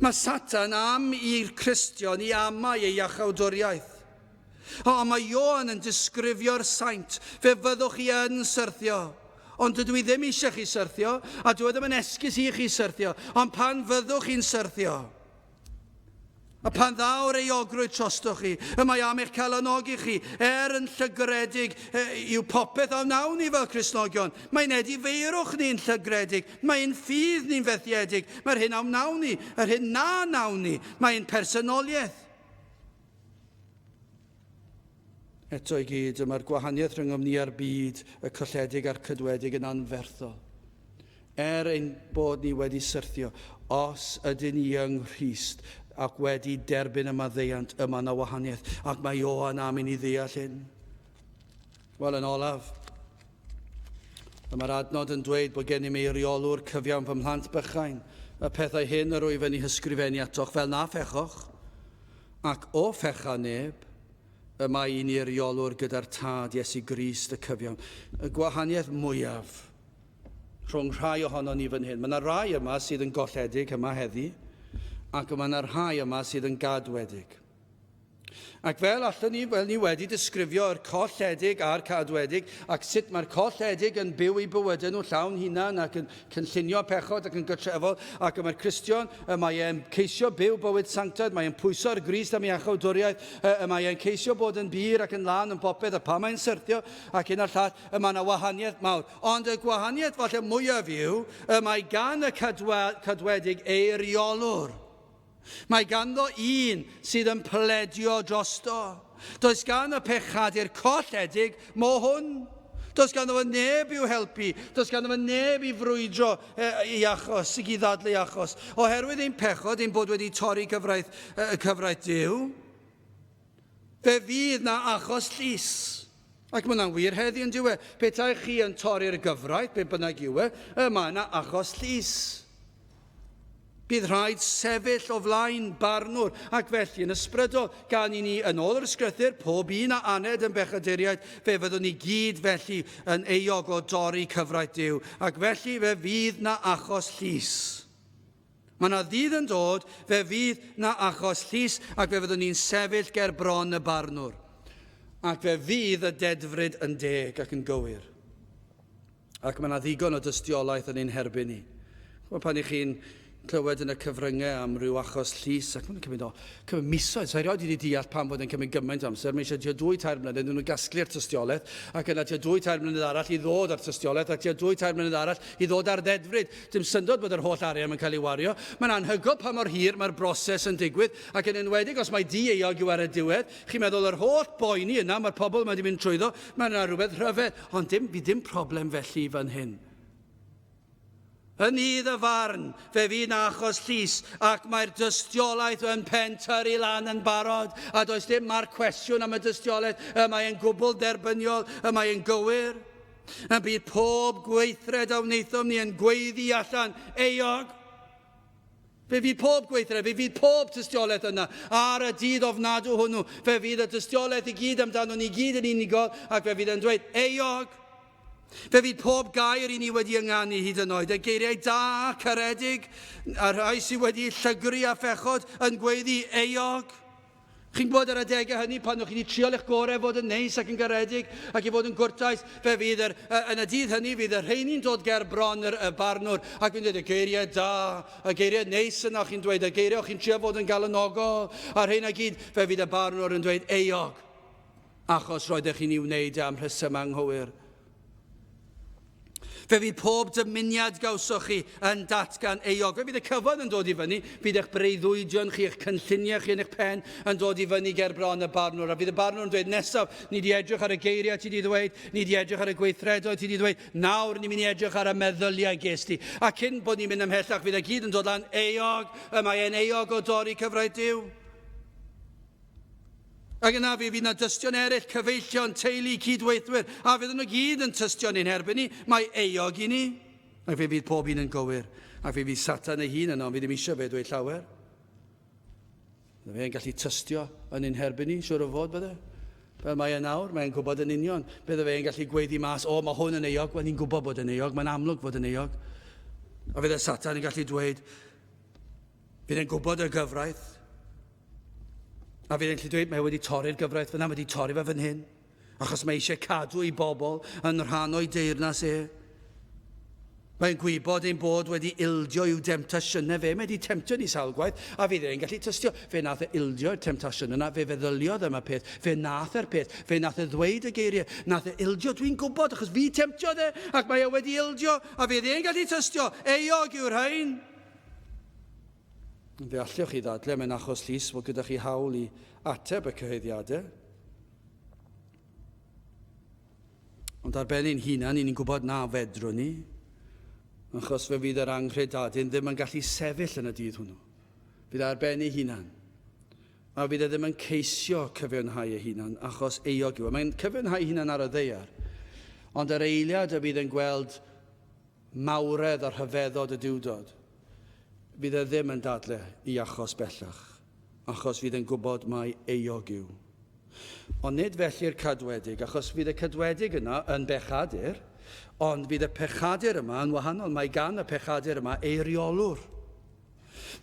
Mae Satan am i'r Cristion i amau ei iachawdwriaeth. O, mae Ioan yn disgrifio'r saint. Fe fyddwch chi yn syrthio. Ond dydw i ddim eisiau chi syrthio, a dwi e ddim yn esgus i chi syrthio. Ond pan fyddwch chi'n syrthio, a pan ddaw'r euogrwydd trostoch chi, y mae am eich calonogi chi, er yn llygredig yw popeth a wnawn ni fel Cristnogion. Mae'n edifeirwch ni'n llygredig, mae'n ffydd ni'n fethiedig, mae'r hyn a wnawn ni, yr hyn na wnawn ni, mae'n personoliaeth. Eto i gyd, y mae'r gwahaniaeth rhyngom ni a'r byd, y colledig a'r cydwedig yn anferthol. Er ein bod ni wedi syrthio, os ydyn ni yng Nghrist ac wedi derbyn y maddeuant, y mae yna wahaniaeth, ac mae Ioan am i ni ddeall hyn. Wel, yn olaf, y mae'r adnod yn dweud bod gennym eiriolwr cyfiawn fy mhlant bychain, y pethau hyn yr wyf yn eu hysgrifennu atoch fel na phechoch. Ac o fecha neb, y mae i ni reolwr gyda'r Tad, Iesu Grist y cyfiawn. Y gwahaniaeth mwyaf rhwng rhai ohonon ni fan hyn. Mae yna rai yma sydd yn golledig yma heddi, ac mae yna rhai yma sydd yn gadwedig. Ac fel allwn ni, fel ni wedi disgrifio'r colledig a'r cadwedig, ac sut mae'r colledig yn byw eu bywydau nhw llawn hunan ac yn cynllunio pechod ac yn gytrefol, ac y mae'r Cristion, y mae e'n ceisio byw bywyd sanctaidd, mae e'n pwyso ar Grist am ei iachawdwriaeth, y mae e'n ceisio bod yn bur ac yn lân yn bopeth, a pan mae'n syrthio ac hyn a'r llall, y mae yna wahaniaeth mawr. Ond y gwahaniaeth falle mwyaf yw, y mae gan y cadwedig eiriolwr. Mae ganddo un sydd yn pledio drosto. Does gan y pechadur colledig mo hwn. Does ganddo fo neb i'w helpu. Does ganddo fo neb i frwydro ei achos, i ddadlu ei achos. Oherwydd ein pechod, ein bod wedi torri cyfraith, y cyfraith Duw, fe fydd na achos llys. Ac mae hwnna'n wir heddi yn dyw e. Petai chi yn torri'r gyfraith, be bynnag yw e, y mae yna achos llys. Bydd rhaid sefyll o flaen barnwr, ac felly yn ysbrydol, gan i ni, yn ôl yr ysgrythur, pob un a aned yn bechaduriaid, fe fyddwn ni gyd felly yn euog o dorri cyfraith Duw, ac felly fe fydd na achos llys. Mae yna ddydd yn dod, fe fydd na achos llys, ac fe fyddwn ni'n sefyll ger bron y barnwr. Ac fe fydd y dedfryd yn deg ac yn gywir. Ac mae yna ddigon o dystiolaeth yn ein herbyn ni. Chymod, pan i chi'n clywed yn y cyfryngau am ryw achos llys, ac mae'n cymryd, o, cymryd misoedd, sa'i rioed wedi deall pam fod e'n cymryd gymaint o amser, mae eisiau tua dwy, tair mlynedd iddyn nhw gasglu'r tystiolaeth, ac yna tua dwy, tair mlynedd arall i ddod â'r tystiolaeth, ac tua dwy, tair mlynedd arall i ddod â'r ddedfryd. Dim syndod bod yr holl arian yn cael ei wario. Mae'n anhygoel pa mor hir mae'r broses yn digwydd, ac yn enwedig os mae di-euog yw ar y diwedd, chi'n meddwl yr holl boeni yna mae'r pobl yma wedi mynd trwyddo, mae yna rhywbeth rhyfedd. Ond dim, fydd dim problem felly fan hyn. Yn nydd y farn, fe fydd na achos llys, ac mae'r dystiolaeth yn pentyrru lan yn barod, a does dim marc cwestiwn am y dystiolaeth, y mae e'n gwbl dderbyniol, y mae e'n gywir. Y bydd pob gweithred a wnaethom ni yn gweiddi allan, euog. Fe fydd pob gweithred, fe fydd pob tystiolaeth yna ar y dydd ofnadw hwnnw. Fe fydd y dystiolaeth i gyd amdano ni gyd yn unigol ac fe fydd yn dweud, euog. Fe fydd pob gair i ni wedi ynganu hyd yn oed, y geiriau da, caredig, a'r rhai sydd wedi llygru a phechod yn gweiddi, euog. Chi'n gwybod ar adegau hynny pan o'ch chi wedi trial eich gorau fod yn neis ac yn garedig ac i fod yn gwrtais, fe fydd yr, yn y dydd hynny fydd y rheini'n dod ger bron yr, y barnwr ac yn dweud y geiriau da, y geiriau neis yna chi'n dweud, y geiriau o'ch chi'n trio fod yn galonogol, a'r rheina gyd, fe fydd y barnwr yn dweud euog, achos roeddech chi'n ei wneud e am rhesymau anghywir. Fe fydd pob dymuniad gawsoch chi yn datgan euog. Fe fydd y cyfan yn dod i fyny. Bydd eich breuddwydion chi, eich cynlluniau chi yn eich pen yn dod i fyny ger bron y barnwr. A fydd y barnwr yn dweud nesaf, ni di edrych ar y geiriau ti di ddweud, ni di edrych ar y gweithredoedd ti di ddweud, nawr ni'n mynd i edrych ar y meddyliau ges di. A cyn bod ni'n mynd ymhellach, fydd e gyd yn dod lan euog, y mae e'n euog o dorri cyfraith Duw. Ac yna fe fydd 'na dystion eraill, cyfeillion, teulu, cydweithwyr, a fydden nhw gyd yn tystio'n ein herbyn ni. Mae euog i ni. Ac fe fydd pob un yn gywir. Ac fe fydd Satan ei hun yno, ond fi ddim eisiau fe dweud llawer. Bydde fe'n gallu tystio yn ein herbyn ni, siwr o fod bydde. Fel mae e nawr, mae'n gwybod yn union. Bydde fe'n gallu gweiddi mas, o, mae hwn yn euog, wel ni'n gwybod bod yn euog, mae'n amlwg fod yn euog. A fydde Satan yn gallu dweud, fydd e'n gwybod y gyfraith, a fydd e'n gallu dweud, mae wedi torri'r gyfraith fyna, wedi torri fe fan hyn. Achos mae eisiau cadw ei bobl yn rhan o'i deyrnas e. Mae'n gwybod ein bod wedi ildio i'w demtasiynau fe. Mae wedi temtio ni sawl gwaith, a fydd e'n gallu tystio. Fe nath e ildio i'r temtasiwn yna, fe feddyliodd am y peth, fe nath e'r peth, fe nath e ddweud y geiriau, nath e ildio, dwi'n gwybod, achos fi temtiodd e, ac mae e wedi ildio, a fydd e'n gallu tystio, euog yw'r rhain. Fe allwch chi ddadle mewn achos llys fod gyda chi hawl i ateb y cyhuddiadau. Ond ar ben ein hunan, i ni'n gwybod na fedrwn ni, achos fe fydd yr anghredadun ddim yn gallu sefyll yn y dydd hwnnw. Fydd ar ben ei hunan. A fydd e ddim yn ceisio cyfiawnhau ei hunan, achos euog yw e. Mae'n cyfiawnhau ei hunan ar y ddaear, ond yr eiliad y bydd yn gweld mawredd a rhyfeddod y Duwdod, fydd e ddim yn dadle i achos bellach, achos fydd e'n gwybod mai euog yw. Ond nid felly'r cadwedig, achos fydd y cadwedig yna yn bechadur, ond fydd y pechadur yma yn wahanol. Mae gan y pechadur yma eiriolwr.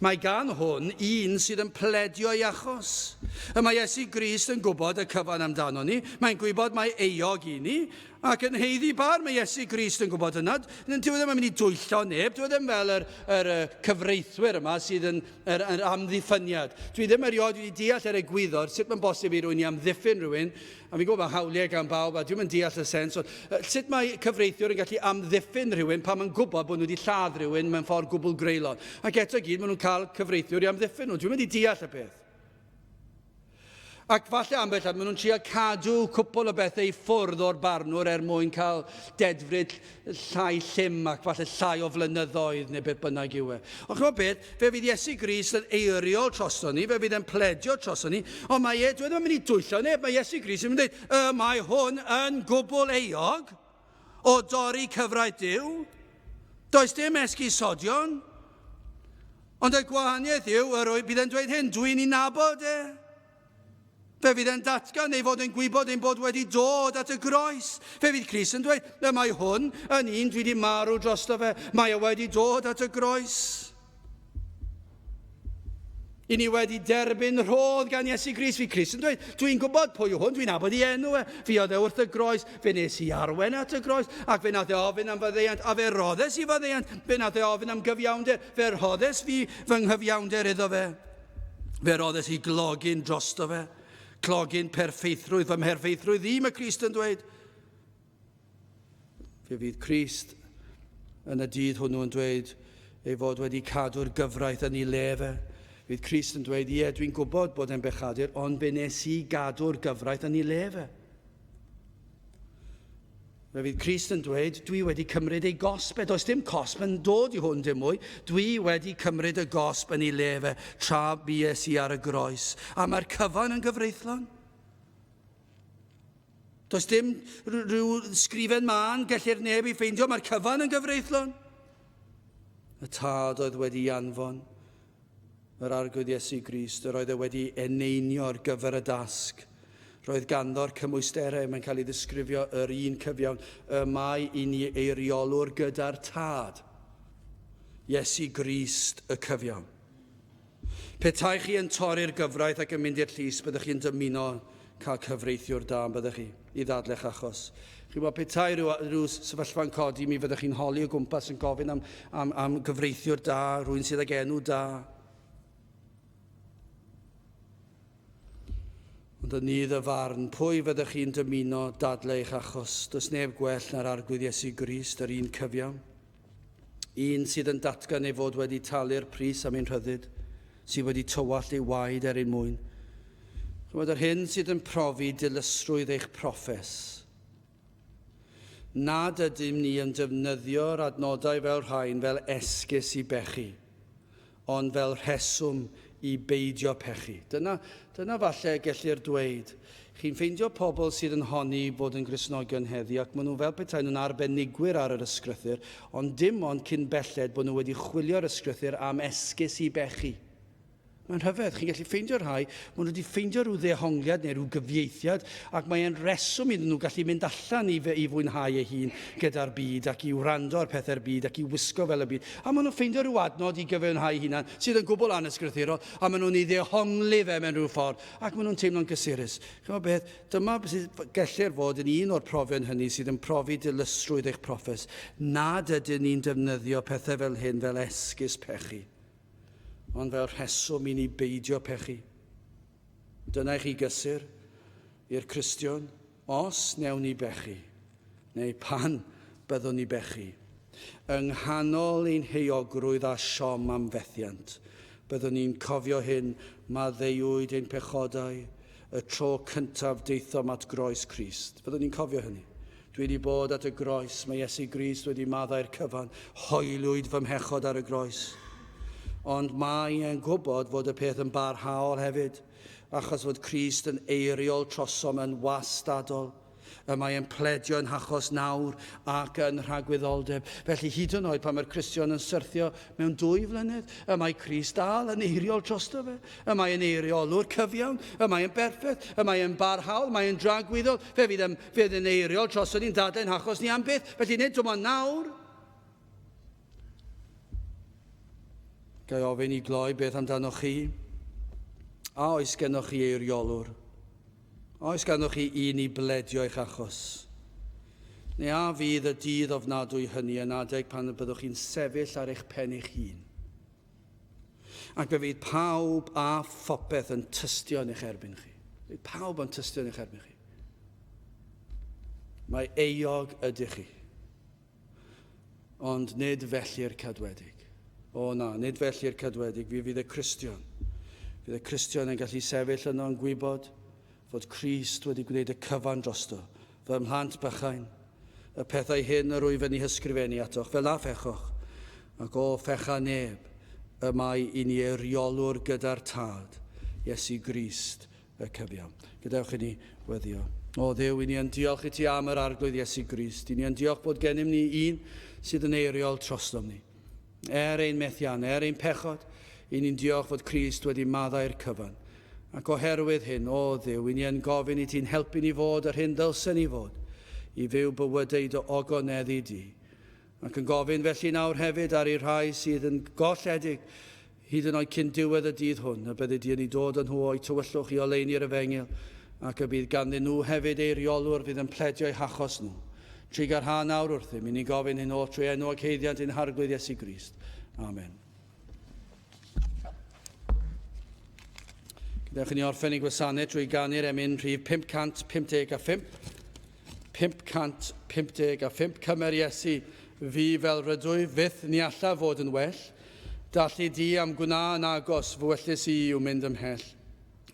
Mae gan hwn un sydd yn pledio ei achos. Y mae Iesu Grist yn gwybod y cyfan amdano ni. Mae'n gwybod mai euog i ni, ac yn haeddu barn. Mae Iesu Grist yn gwybod yna. Dyw e ddim yn mynd i dwyllo neb. Dyw e ddim fel yr, yr, yr cyfreithwyr yma sydd yn yr, yr amddiffyniad. Dwi ddim erioed wedi deall yr egwyddor sut mae'n bosib i rywun i amddiffyn rhywun, a fi'n gwybod mae hawliau gan bawb, a dwi'm yn deall y sens, ond sut mae cyfreithiwr yn gallu amddiffyn rhywun pan mae'n gwybod bod nhw wedi lladd rhywun mewn ffordd gwbl greulon. Ac eto i gyd, maen nhw'n cael cyfreithiwr i amddiffyn nhw. Dwi'm wedi deall y peth. Ac falle ambell waith maen nhw'n trio cadw cwpl o bethau i ffwrdd o'r barnwr er mwyn cael dedfryd llai llym ac falle llai o flynyddoedd neu beth bynnag yw e. Ond chymod beth, fe fydd Iesu Grist yn eiriol trosto ni, fe fydd e'n pledio trosto ni, ond mae e, dwi e ddim yn mynd i dwyllo neb, mae Iesu Grist yn mynd i dweud, y mae hwn yn gwbl euog o dorri cyfraith Duw. Does dim esgusodion. Ond y gwahaniaeth yw, yr oedd, bydd e'n dweud hyn, dwi'n ei nabod e. Fe fydd e'n datgan ei fod yn gwybod ein bod wedi dod at y groes. Fe fydd Crist yn dweud, y mae hwn yn un dwi wedi marw drosto fe, mae e wedi dod at y groes. I ni wedi derbyn rhodd gan Iesu Grist. Fi Crist yn dweud, dwi'n gwybod pwy yw hwn, dwi'n nabod ei enw e. Fi oedd e wrth y groes, fe nes i arwen at y groes, ac fe nath e ofyn am faddeuant, a fe roddes i faddeuant, fe nath e ofyn am gyfiawnder, fe rhoddes fi fy nghyfiawnder iddo fe. Fe roddes i glogyn drosto fe, clogyn perffeithrwydd, fy mherffeithrwydd i, mae Crist yn dweud. Fe fydd Crist yn y dydd hwnnw yn dweud ei fod wedi cadw'r gyfraith yn ei le fe. Fydd Crist yn dweud, ie, dwi'n gwybod bod e'n bechadur, ond fe nes i gadw'r gyfraith yn ei le fe. Fe fydd Crist yn dweud, dwi wedi cymryd ei gosb e. Does dim cosb yn dod i hwn dim mwy. Dwi wedi cymryd y gosb yn ei le fe tra bues i ar y groes. A mae'r cyfan yn gyfreithlon. Does dim rhyw sgrifen mân gellir neb ei ffeindio, mae'r cyfan yn gyfreithlon. Y tad oedd wedi anfon yr Arglwydd Iesu Grist, yr oedd e wedi eneinio ar gyfer y dasg. Roedd ganddo'r cymwysterau, mae'n cael ei ddisgrifio yr un cyfiawn, y mae i ni eiriolwr gyda'r tad. Iesu Grist y cyfiawn. Petai chi yn torri'r gyfraith ac yn mynd i'r llys, byddech chi'n dymuno cael cyfreithiwr da, yn byddech chi, i ddadleu'ch achos. Chi'n gwybod, petai rhyw, rhyw sefyllfa'n codi, mi fyddech chi'n holi o gwmpas yn gofyn am, am, am gyfreithiwr da, rhywun sydd ag enw da. Ond yn nydd y farn, pwy fyddech chi'n dymuno dadleu eich achos? Does neb gwell na'r Arglwydd Iesu Grist, yr un cyfiawn. Un sydd yn datgan ei fod wedi talu'r pris am ein rhyddid, sydd wedi tywallt ei waed er ein mwyn. Chymod, yr hyn sydd yn profi dilysrwydd eich proffes. Nad ydym ni yn defnyddio'r adnodau fel rhain fel esgus i bechu, ond fel rheswm i beidio pechu. Dyna, dyna falle gellir dweud. Chi'n ffeindio pobl sydd yn honni bod yn Gristnogion heddi ac maen nhw fel petai nhw'n arbenigwyr ar yr ysgrythur, ond dim ond cyn belled bod nhw wedi chwilio'r ysgrythur am esgus i bechu. Mae'n rhyfedd, chi'n gallu ffeindio rhai, maen nhw wedi ffeindio rhyw ddehongliad neu rhyw gyfieithiad, ac mae'n reswm iddyn nhw gallu mynd allan i, i fwynhau ei hun gyda'r byd ac i wrando ar pethau'r byd ac i wisgo fel y byd. A maen nhw'n ffeindio rhyw adnod i gyfiawnhau hunan sydd yn gwbl anysgrythurol, a maen nhw'n ei ddehongli fe mewn rhyw ffordd, ac maen nhw'n teimlo'n gysurus. Chymod beth, dyma sydd gellir fod yn un o'r profion hynny sydd yn profi dilysrwydd eich proffes, nad ydyn ni'n defnyddio pethau fel hyn fel esgus pechu. Ond fel rheswm i ni beidio pechu. Dyna i chi gysur i'r Cristion, os newn ni bechu, neu pan byddwn ni bechu. Yng nghanol ein heuogrwydd a siom am fethiant, byddwn ni'n cofio hyn, maddeuwyd ein pechodau y tro cyntaf daethom at groes Crist. Byddwn ni'n cofio hynny. Dwi wedi bod at y groes, mae Iesu Grist wedi maddau'r cyfan, hoeliwyd fy mhechod ar y groes. Ond mae e'n gwybod fod y peth yn barhaol hefyd, achos fod Crist yn eiriol trosom yn wastadol. Y mae e'n pledio yn hachos nawr ac yn rhagwyddoldeb. Felly hyd yn oed pan mae'r Cristion yn syrthio mewn 2 flynedd, y mae Crist dal yn eiriol drosto fe. Y mae yn eiriolwr cyfiawn, y mae yn berffaith, y mae yn barhaol, mae yn dragwyddol. Fe fydd yn, fydd yn eiriol drosto ni'n dadau'n hachos ni am byth. Felly nid dim ond nawr. Ga i ofyn i gloi beth amdanoch chi? A oes gennoch chi eiriolwr? A oes ganddoch chi un i bledio eich achos? Neu a fydd y dydd ofnadwy hynny yn adeg pan y byddwch chi'n sefyll ar eich pen eich hun? Ac fe fydd pawb a phopeth yn tystio yn eich erbyn chi. Fydd pawb yn tystio yn eich erbyn chi. Mae euog ydych chi. Ond nid felly'r cadwedig. O na, nid felly'r cadwedig, fi fydd y Cristion. Fydd y Cristion yn gallu sefyll yno yn gwybod fod Crist wedi gwneud y cyfan drosto, fy mhlant bychain. Y pethau hyn yr wyf yn eu hysgrifennu atoch, fel na phechoch, ac o fecha neb, y mae i ni eiriolwr gyda'r Tad, Iesu Grist, y cyfiawn. Gadewch i ni weddio. O Dduw, i ni yn diolch i ti am yr Arglwydd Iesu Grist. I ni yn diolch bod gennym ni un sydd yn eiriol trostom ni. Er ein methiant, er ein pechod, i ni'n diolch fod Crist wedi maddau'r cyfan. Ac oherwydd hyn, o Dduw, i ni yn gofyn i ti'n helpu ni fod yr hyn ddylsen ni fod, i fyw bywydau dy ogoneddu di. Ac yn gofyn felly nawr hefyd ar i'r rhai sydd yn golledig, hyd yn oed cyn diwedd y dydd hwn, y byddi di yn eu dod â nhw o'u tywyllwch i oleuni'r efengyl, ac y bydd ganddyn nhw hefyd eiriolwr fydd yn pledio eu hachos nhw. Trugarha nawr wrthym, i ni'n gofyn hyn oll trwy enw ac haeddiant ein Harglwydd Iesu Grist. Amen. Gadewch i ni orffen ein gwasanaeth drwy ganu'r emyn rhif 555. 555, Cymer Iesu fi fel rydwy, fyth ni allaf fod yn well. Dallu di am gwna yn agos, fy i yw mynd ymhell.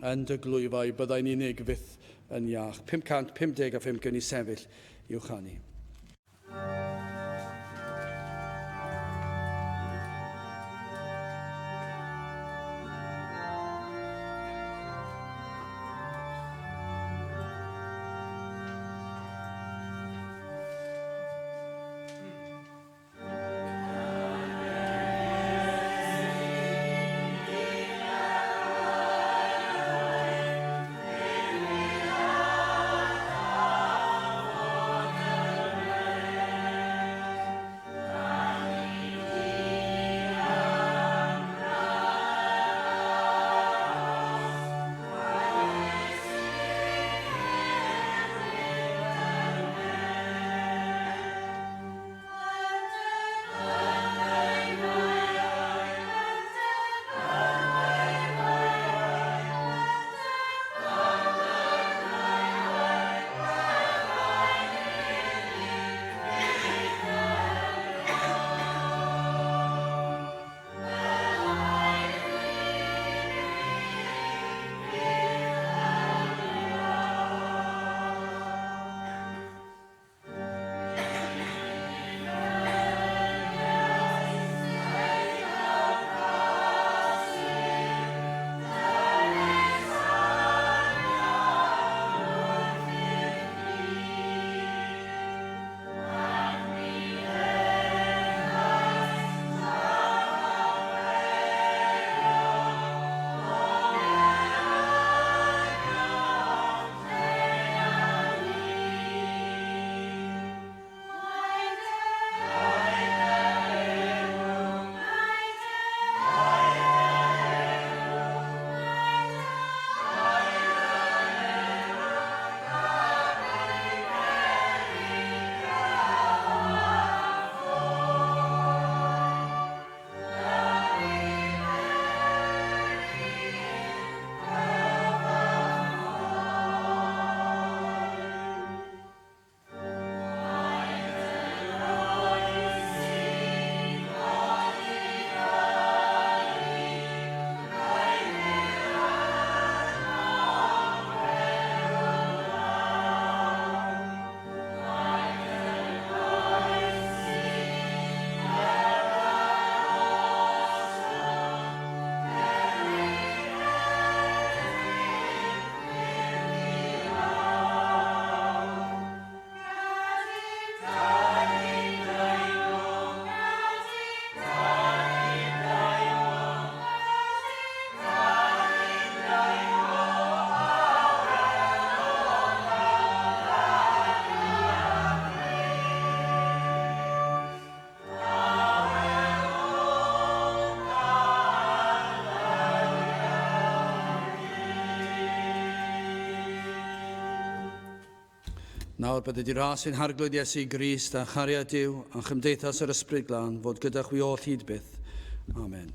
Yn dy glwyfau byddai'n unig fyth yn iach. 555 gyn i sefyll i'w chanu. Nawr bydded i ras ein Harglwydd Iesu Grist a chariad Duw a chymdeithas yr Ysbryd Glân fod gyda chwi oll hyd byth. Amen.